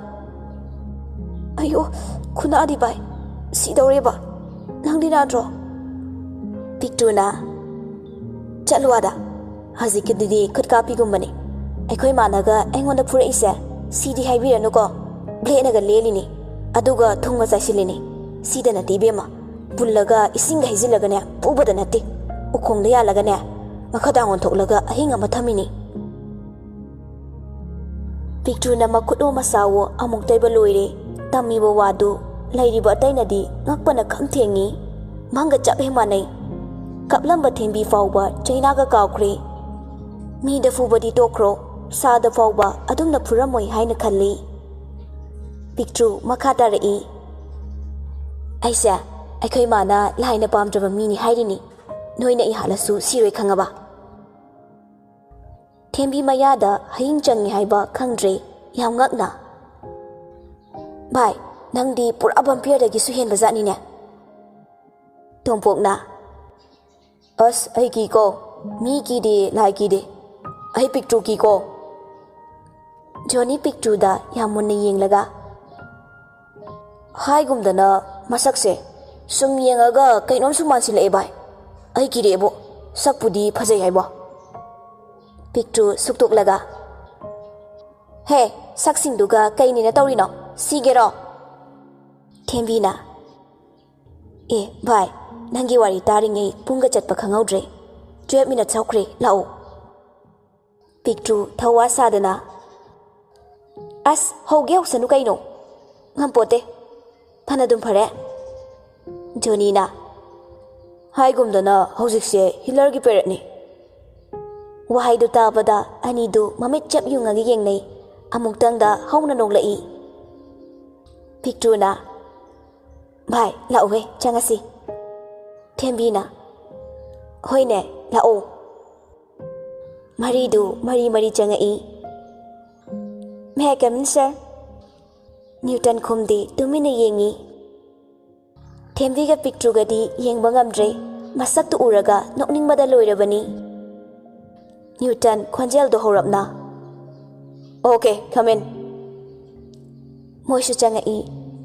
"ꯑꯌꯣ, ꯈꯨꯅꯥꯗꯤ ꯚꯥꯏ, ꯁꯤꯗꯧꯔꯦꯕ꯫ ꯅꯪꯗꯤ ꯅꯥꯗ꯭ꯔꯣ?" ꯄꯤꯛꯇ꯭ꯔꯨꯅ, "ꯆꯠꯂꯨ ꯑꯥꯗ꯫ ꯍꯧꯖꯤꯛꯀꯤꯗꯨꯗꯤ ꯈꯨꯠ ꯀꯥꯞꯄꯤꯒꯨꯝꯕꯅꯤ꯫ ꯑꯩꯈꯣꯏ ꯃꯥꯅꯒ ꯑꯩꯉꯣꯟꯗ ꯐꯨꯔꯛꯏꯁꯦ ꯁꯤꯗꯤ ꯍꯥꯏꯕꯤꯔꯅꯨꯀꯣ꯫ ꯕ꯭ꯂꯦꯗꯅꯒ ꯂꯦꯜꯂꯤꯅꯤ, ꯑꯗꯨꯒ ꯊꯨꯝꯒ ꯆꯥꯏꯁꯤꯜꯂꯤꯅꯤ꯫ ꯁꯤꯗ ꯅꯠꯇꯦ ꯏꯕꯦꯝꯃ, ꯄꯨꯜꯂꯒ ꯏꯁꯤꯡꯒ ꯍꯩꯖꯤꯜꯂꯒꯅꯦ ꯐꯨꯕꯗ ꯅꯠꯇꯦ, ꯎꯈꯣꯡꯗ ꯌꯥꯜꯂꯒꯅꯦ ꯃꯈꯥꯗꯥꯡ ꯑꯣꯟꯊꯣꯛꯂꯒ ꯑꯍꯤꯡ ꯑꯃ ꯊꯝꯃꯤꯅꯤ꯫" ꯄꯤꯛꯇ꯭ꯔꯨꯅ ꯃꯈꯨꯠꯋꯣ ꯃꯁꯥꯋꯣ ꯑꯃꯨꯛ ꯇꯩꯕ ꯂꯣꯏꯔꯦ꯫ ꯇꯝꯃꯤꯕ ꯋꯥꯗꯨ ꯂꯩꯔꯤꯕ ꯑꯇꯩꯅꯗꯤ ꯉꯛꯄꯅ ꯈꯝ ꯊꯦꯡꯉꯤ꯫ ꯃꯍꯪꯒ ꯆꯞ ꯍꯦꯛ ꯃꯥꯟꯅꯩ꯫ ꯀꯞꯂꯝꯕ ꯊꯦꯝꯕꯤ ꯐꯥꯎꯕ ꯆꯩꯅꯥꯒ ꯀꯥꯎꯈ꯭ꯔꯦ꯫ ꯃꯤꯗ ꯐꯨꯕꯗꯤ ꯇꯣꯛꯈ꯭ꯔꯣ, ꯁꯥꯗ ꯐꯥꯎꯕ ꯑꯗꯨꯝꯅ ꯐꯨꯔꯝꯃꯣꯏ ꯍꯥꯏꯅ ꯈꯜꯂꯤ꯫ ꯄꯤꯛꯇ꯭ꯔꯨ ꯃꯈꯥ ꯇꯥꯔꯛꯏ, "ꯑꯩꯁꯦ ꯑꯩꯈꯣꯏ ꯃꯥꯅ ꯂꯥꯏꯅ ꯄꯥꯝꯗ꯭ꯔꯕ ꯃꯤꯅꯤ ꯍꯥꯏꯔꯤꯅꯤ꯫ ꯅꯣꯏꯅ ꯏꯍꯥꯠꯂꯁꯨ ꯁꯤꯔꯣꯏ ꯈꯪꯉꯕ?" ꯊꯦꯝꯕꯤ ꯃꯌꯥꯗ ꯍꯌꯤꯡ ꯆꯪꯉꯤ ꯍꯥꯏꯕ ꯈꯪꯗ꯭ꯔꯦ, ꯌꯥꯝ ꯉꯛꯅ꯫ "ꯚꯥꯏ, ꯅꯪꯗꯤ ꯄꯨꯔꯥ ꯚꯝꯄꯤꯌꯔꯗꯒꯤꯁꯨ ꯍꯦꯟꯕ ꯖꯥꯠꯅꯤꯅꯦ꯫" ꯇꯣꯝꯄꯣꯛꯅ, "ꯑꯁ, ꯑꯩ ꯀꯤꯀꯣ꯫ ꯃꯤ ꯀꯤꯗꯦ, ꯂꯥꯏ ꯀꯤꯗꯦ꯫ ꯑꯩ ꯄꯤꯛꯇ꯭ꯔꯨ ꯀꯤꯀꯣ꯫" ꯖꯣꯅꯤ ꯄꯤꯛꯇ꯭ꯔꯨꯗ ꯌꯥꯝ ꯃꯨꯟꯅ ꯌꯦꯡꯂꯒ, "ꯍꯥꯏꯒꯨꯝꯗꯅ ꯃꯁꯛꯁꯦ ꯁꯨꯝ ꯌꯦꯡꯉꯒ ꯀꯩꯅꯣꯝꯁꯨ ꯃꯥꯟꯁꯤꯜꯂꯛꯑꯦ ꯚꯥꯏ꯫ ꯑꯩ ꯀꯤꯔꯛꯑꯦꯕꯣ꯫ ꯁꯛꯄꯨꯗꯤ ꯐꯖꯩ ꯍꯥꯏꯕꯣ꯫" ꯄꯤꯛꯇ꯭ꯔꯨ ꯁꯨꯛꯇꯣꯛꯂꯒ, "ꯍꯦ, ꯁꯛꯁꯤꯡꯗꯨꯒ ꯀꯩꯅꯦꯅ ꯇꯧꯔꯤꯅꯣ? ꯁꯤꯒꯦꯔꯣ?" ꯊꯦꯝꯕꯤꯅ, "ꯑꯦ ꯚꯥꯏ, ꯅꯪꯒꯤ ꯋꯥꯔꯤ ꯇꯥꯔꯤꯉꯩ ꯄꯨꯡꯒ ꯆꯠꯄ ꯈꯪꯍꯧꯗ꯭ꯔꯦ꯫ ꯇꯨꯌꯦꯜꯞ ꯃꯤꯅꯠꯁ ꯍꯧꯈ꯭ꯔꯦ, ꯂꯥꯛꯑꯣ꯫" ꯄꯤꯛꯇ꯭ꯔꯨ ꯊꯧꯋꯥ ꯁꯥꯗꯅ, "ꯑꯁ, ꯍꯧꯒꯦ ꯍꯧꯁꯅꯨ ꯀꯩꯅꯣ꯫ ꯉꯝꯄꯣꯠꯇꯦ꯫ ꯐꯅꯗꯨꯝ ꯐꯔꯦ꯫" ꯖꯣꯅꯤꯅ, "ꯍꯥꯏꯒꯨꯝꯗꯅ ꯍꯧꯖꯤꯛꯁꯦ ꯍꯤꯠꯂꯔꯒꯤ ꯄꯦꯔꯦꯠꯅꯤ꯫" ꯋꯥꯍꯩꯗꯨ ꯇꯥꯕꯗ ꯑꯅꯤꯗꯨ ꯃꯃꯤꯠ ꯆꯞ ꯌꯨꯡꯉꯒ ꯌꯦꯡꯅꯩ꯫ ꯑꯃꯨꯛꯇꯪꯗ ꯍꯧꯅ ꯅꯣꯛꯂꯛꯏ꯫ ꯄꯤꯛꯇ꯭ꯔꯨꯅ, "ꯚꯥꯏ, ꯂꯥꯛꯎꯍꯦ, ꯆꯪꯉꯁꯤ꯫" ꯊꯦꯝꯕꯤꯅ, "ꯍꯣꯏꯅꯦ, ꯂꯥꯛꯑꯣ꯫" ꯃꯔꯤꯗꯨ ꯃꯔꯤ ꯃꯔꯤ ꯆꯪꯉꯛꯏ꯫ "May I come in, sir?" ꯅ꯭ꯌꯨꯇꯟ ꯈꯨꯝꯗꯦ, ꯇꯨꯃꯤꯟꯅ ꯌꯦꯡꯉꯤ꯫ ꯊꯦꯝꯕꯤꯒ ꯄꯤꯛꯇ꯭ꯔꯨꯒꯗꯤ ꯌꯦꯡꯕ ꯉꯝꯗ꯭ꯔꯦ꯫ ꯃꯁꯛꯇꯨ ꯎꯔꯒ ꯅꯣꯛꯅꯤꯡꯕꯗ ꯂꯣꯏꯔꯕꯅꯤ꯫ ꯅ꯭ꯌꯨꯇꯟ ꯈꯣꯟꯖꯦꯜꯗꯣ ꯍꯧꯔꯞꯅ, "Okay, come in꯫" ꯃꯣꯏꯁꯨ ꯆꯪꯉꯛꯏ꯫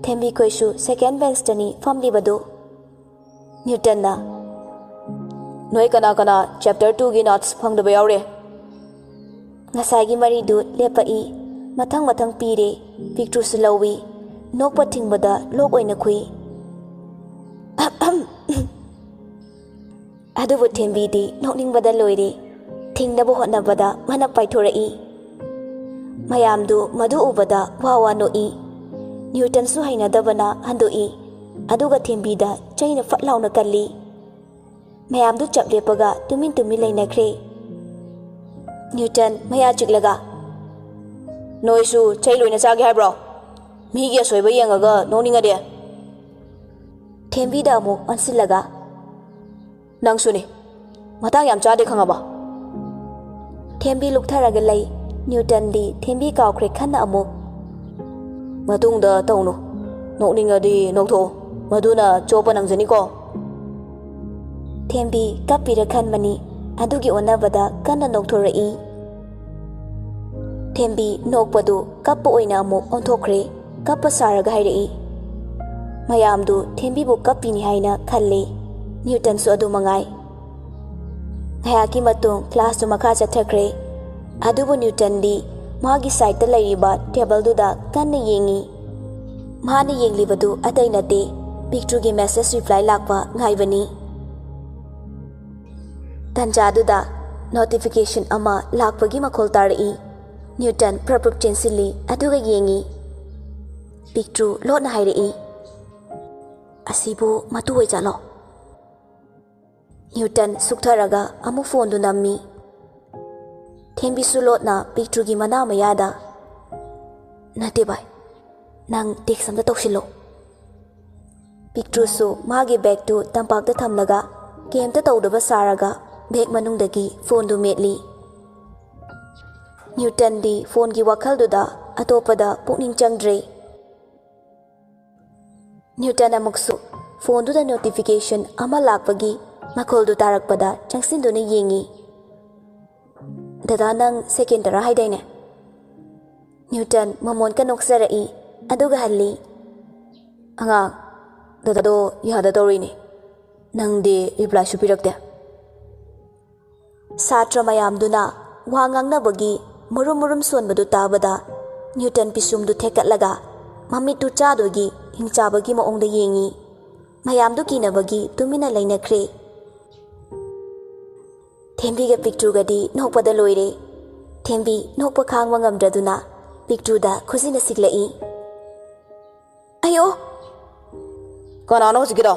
ꯊꯦꯝꯕꯤꯈꯣꯏꯁꯨ ꯁꯦꯀꯦꯟ ꯕꯦꯟꯁꯇꯅꯤ ꯐꯝꯂꯤꯕꯗꯨ꯫ ꯅ꯭ꯌꯨꯇꯟꯅ, "ꯅꯣꯏ ꯀꯅꯥ ꯀꯅꯥ ꯆꯦꯞꯇꯔ ꯇꯨꯒꯤ ꯅꯣꯠꯁ ꯐꯪꯗꯕ ꯌꯥꯎꯔꯤ?" ꯉꯁꯥꯏꯒꯤ ꯃꯔꯤꯗꯨ ꯂꯦꯞꯄꯛꯏ꯫ ꯃꯊꯪ ꯃꯊꯪ ꯄꯤꯔꯦ꯫ ꯄꯤꯛꯇ꯭ꯔꯨꯁꯨ ꯂꯧꯏ꯫ ꯅꯣꯛꯄ ꯊꯤꯡꯕꯗ ꯂꯣꯛ ꯑꯣꯏꯅ ꯈꯨꯏ꯫ ꯑꯗꯨꯕꯨ ꯊꯦꯝꯕꯤꯗꯤ ꯅꯣꯛꯅꯤꯡꯕꯗ ꯂꯣꯏꯔꯦ꯫ ꯊꯤꯡꯅꯕ ꯍꯣꯠꯅꯕꯗ ꯃꯅꯞ ꯄꯥꯏꯊꯣꯔꯛꯏ꯫ ꯃꯌꯥꯝꯗꯨ ꯃꯗꯨ ꯎꯕꯗ ꯋꯥ ꯋꯥ ꯅꯣꯛꯏ꯫ ꯅ꯭ꯌꯨꯇꯟꯁꯨ ꯍꯩꯅꯗꯕꯅ ꯍꯟꯗꯣꯛꯏ꯫ ꯑꯗꯨꯒ ꯊꯦꯝꯕꯤꯗ ꯆꯩꯅ ꯐꯠ ꯂꯥꯎꯅ ꯀꯜꯂꯤ꯫ ꯃꯌꯥꯝꯗꯨ ꯆꯞ ꯂꯦꯞꯄꯒ ꯇꯨꯃꯤꯟ ꯇꯨꯃꯤꯟ ꯂꯩꯅꯈ꯭ꯔꯦ꯫ ꯅ꯭ꯌꯨꯇꯟ ꯃꯌꯥ ꯆꯤꯛꯂꯒ, "ꯅꯣꯏꯁꯨ ꯆꯩ ꯂꯣꯏꯅ ꯆꯥꯒꯦ ꯍꯥꯏꯕ꯭ꯔꯣ? ꯃꯤꯒꯤ ꯑꯁꯣꯏꯕ ꯌꯦꯡꯉꯒ ꯅꯣꯛꯅꯤꯡꯉꯗꯤ?" ꯊꯦꯝꯕꯤꯗ ꯑꯃꯨꯛ ꯑꯣꯟꯁꯤꯜꯂꯒ, "ꯅꯪꯁꯨꯅꯤ꯫ ꯃꯇꯥꯡ ꯌꯥꯝ ꯆꯥꯗꯦ, ꯈꯪꯉꯕ?" ꯊꯦꯝꯕꯤ ꯂꯨꯛꯊꯔꯒ ꯂꯩ꯫ ꯅ꯭ꯌꯨꯇꯟꯗꯤ ꯊꯦꯝꯕꯤ ꯀꯥꯎꯈ꯭ꯔꯦ ꯈꯟꯅ ꯑꯃꯨꯛ, "ꯃꯇꯨꯡꯗ ꯇꯧꯅꯨ꯫ ꯅꯣꯛꯅꯤꯡꯉꯗꯤ ꯅꯣꯛꯊꯣꯛꯎ꯫ ꯃꯗꯨꯅ ꯆꯣꯞꯄ ꯅꯪꯖꯅꯤꯀꯣ꯫" ꯊꯦꯝꯕꯤ ꯀꯞꯄꯤꯔ ꯈꯟꯕꯅꯤ꯫ ꯑꯗꯨꯒꯤ ꯑꯣꯟꯅꯕꯗ ꯀꯟꯅ ꯅꯣꯛꯊꯣꯔꯛꯏ꯫ ꯊꯦꯝꯕꯤ ꯅꯣꯛꯄꯗꯨ ꯀꯞꯄ ꯑꯣꯏꯅ ꯑꯃꯨꯛ ꯑꯣꯟꯊꯣꯛꯈ꯭ꯔꯦ꯫ ꯀꯞꯄ ꯁꯥꯔꯒ ꯍꯥꯏꯔꯛꯏ꯫ ꯃꯌꯥꯝꯗꯨ ꯊꯦꯝꯕꯤꯕꯨ ꯀꯞꯄꯤꯅꯤ ꯍꯥꯏꯅ ꯈꯜꯂꯤ꯫ ꯅ꯭ꯌꯨꯇꯟꯁꯨ ꯑꯗꯨ ꯃꯉꯥꯏ꯫ ꯉꯥꯏꯍꯥꯛꯀꯤ ꯃꯇꯨꯡ ꯀ꯭ꯂꯥꯁꯇꯨ ꯃꯈꯥ ꯆꯠꯊꯈ꯭ꯔꯦ꯫ ꯑꯗꯨꯕꯨ ꯅ꯭ꯌꯨꯇꯟꯗꯤ ꯃꯥꯒꯤ ꯁꯥꯏꯠꯇ ꯂꯩꯔꯤꯕ ꯇꯦꯕꯜꯗꯨꯗ ꯀꯟꯅ ꯌꯦꯡꯉꯤ꯫ ꯃꯥꯅ ꯌꯦꯡꯂꯤꯕꯗꯨ ꯑꯇꯩ ꯅꯠꯇꯦ, ꯄꯤꯛꯇ꯭ꯔꯨꯒꯤ ꯃꯦꯁꯦꯖ ꯔꯤꯄ꯭ꯂꯥꯏ ꯂꯥꯛꯄ ꯉꯥꯏꯕꯅꯤ꯫ ꯇꯟꯖꯥꯗꯨꯗ ꯅꯣꯇꯤꯐꯤꯀꯦꯁꯟ ꯑꯃ ꯂꯥꯛꯄꯒꯤ ꯃꯈꯣꯜ ꯇꯥꯔꯛꯏ꯫ ꯅ꯭ꯌꯨꯇꯟ ꯄ꯭ꯔꯞ ꯄ꯭ꯔꯞ ꯆꯦꯟꯁꯤꯜꯂꯤ, ꯑꯗꯨꯒ ꯌꯦꯡꯉꯤ꯫ ꯄꯤꯛꯇ꯭ꯔꯨ ꯂꯣꯠꯅ ꯍꯥꯏꯔꯛꯏ, "ꯑꯁꯤꯕꯨ ꯃꯇꯨ ꯑꯣꯏꯖꯥꯠꯂꯣ?" ꯅ꯭ꯌꯨꯇꯟ ꯁꯨꯛꯊꯔꯒ ꯑꯃꯨꯛ ꯐꯣꯟꯗꯨ ꯅꯝꯃꯤ꯫ ꯊꯦꯝꯕꯤꯁꯨ ꯂꯣꯠꯅ ꯄꯤꯛꯇ꯭ꯔꯨꯒꯤ ꯃꯅꯥ ꯃꯌꯥꯗ, "ꯅꯠꯇꯦ ꯚꯥꯏ, ꯅꯪ ꯇꯦꯛꯁ ꯑꯝꯇ ꯇꯧꯁꯤꯜꯂꯣ꯫" ꯄꯤꯛꯇ꯭ꯔꯨꯁꯨ ꯃꯥꯒꯤ ꯕꯦꯒꯇꯨ ꯇꯝꯄꯥꯛꯇ ꯊꯝꯂꯒ ꯀꯩꯝꯇ ꯇꯧꯗꯕ ꯁꯥꯔꯒ ꯕꯦꯒ ꯃꯅꯨꯡꯗꯒꯤ ꯐꯣꯟꯗꯨ ꯃꯦꯠꯂꯤ꯫ ꯅ꯭ꯌꯨꯇꯟꯗꯤ ꯐꯣꯟꯒꯤ ꯋꯥꯈꯜꯗꯨꯗ ꯑꯇꯣꯞꯄꯗ ꯄꯨꯛꯅꯤꯡ ꯆꯪꯗ꯭ꯔꯦ꯫ ꯅ꯭ꯌꯨꯇꯟ ꯑꯃꯨꯛꯁꯨ ꯐꯣꯟꯗꯨꯗ ꯅꯣꯇꯤꯐꯤꯀꯦꯁꯟ ꯑꯃ ꯂꯥꯛꯄꯒꯤ ꯃꯈꯣꯜꯗꯨ ꯇꯥꯔꯛꯄꯗ ꯆꯪꯁꯤꯟꯗꯨꯅ ꯌꯦꯡꯉꯤ꯫ "ꯗꯗꯥ, ꯅꯪ ꯁꯦꯀꯦꯟ ꯇꯔꯥ ꯍꯥꯏꯗꯥꯏꯅꯦ?" ꯅ꯭ꯌꯨꯇꯟ ꯃꯃꯣꯟꯀ ꯅꯣꯛꯆꯔꯛꯏ, ꯑꯗꯨꯒ ꯍꯜꯂꯤ, "ꯑꯉꯥꯡ, ꯗꯗꯥꯗꯣ ꯌꯥꯗ ꯇꯧꯔꯤꯅꯦ꯫ ꯅꯪꯗꯤ ꯔꯤꯄ꯭ꯂꯥꯏꯁꯨ ꯄꯤꯔꯛꯇꯦ꯫" ꯁꯥꯇ꯭ꯔ ꯃꯌꯥꯝꯗꯨꯅ ꯋꯥ ꯉꯥꯡꯅꯕꯒꯤ ꯃꯔꯨꯝ ꯃꯔꯨꯝ ꯁꯣꯟꯕꯗꯨ ꯇꯥꯕꯗ ꯅ꯭ꯌꯨꯇꯟ ꯄꯤꯁꯨꯝꯗꯨ ꯊꯦꯛꯀꯠꯂꯒ ꯃꯃꯤꯠꯇꯨ ꯆꯥꯗꯣꯏꯒꯤ ꯍꯤꯡꯆꯥꯕꯒꯤ ꯃꯑꯣꯡꯗ ꯌꯦꯡꯉꯤ꯫ ꯃꯌꯥꯝꯗꯨ ꯀꯤꯅꯕꯒꯤ ꯇꯨꯃꯤꯟꯅ ꯂꯩꯅꯈ꯭ꯔꯦ꯫ ꯊꯦꯝꯕꯤꯒ ꯄꯤꯛꯇ꯭ꯔꯨꯒꯗꯤ ꯅꯣꯛꯄꯗ ꯂꯣꯏꯔꯦ꯫ ꯊꯦꯝꯕꯤ ꯅꯣꯛꯄ ꯈꯥꯡꯕ ꯉꯝꯗ꯭ꯔꯗꯨꯅ ꯄꯤꯛꯇ꯭ꯔꯨꯗ ꯈꯨꯖꯤꯟꯅ ꯁꯤꯛꯂꯛꯏ꯫ ꯑꯌꯣ! ꯀꯅꯥꯅꯣ ꯍꯧꯖꯤꯛꯀꯤꯗꯣ?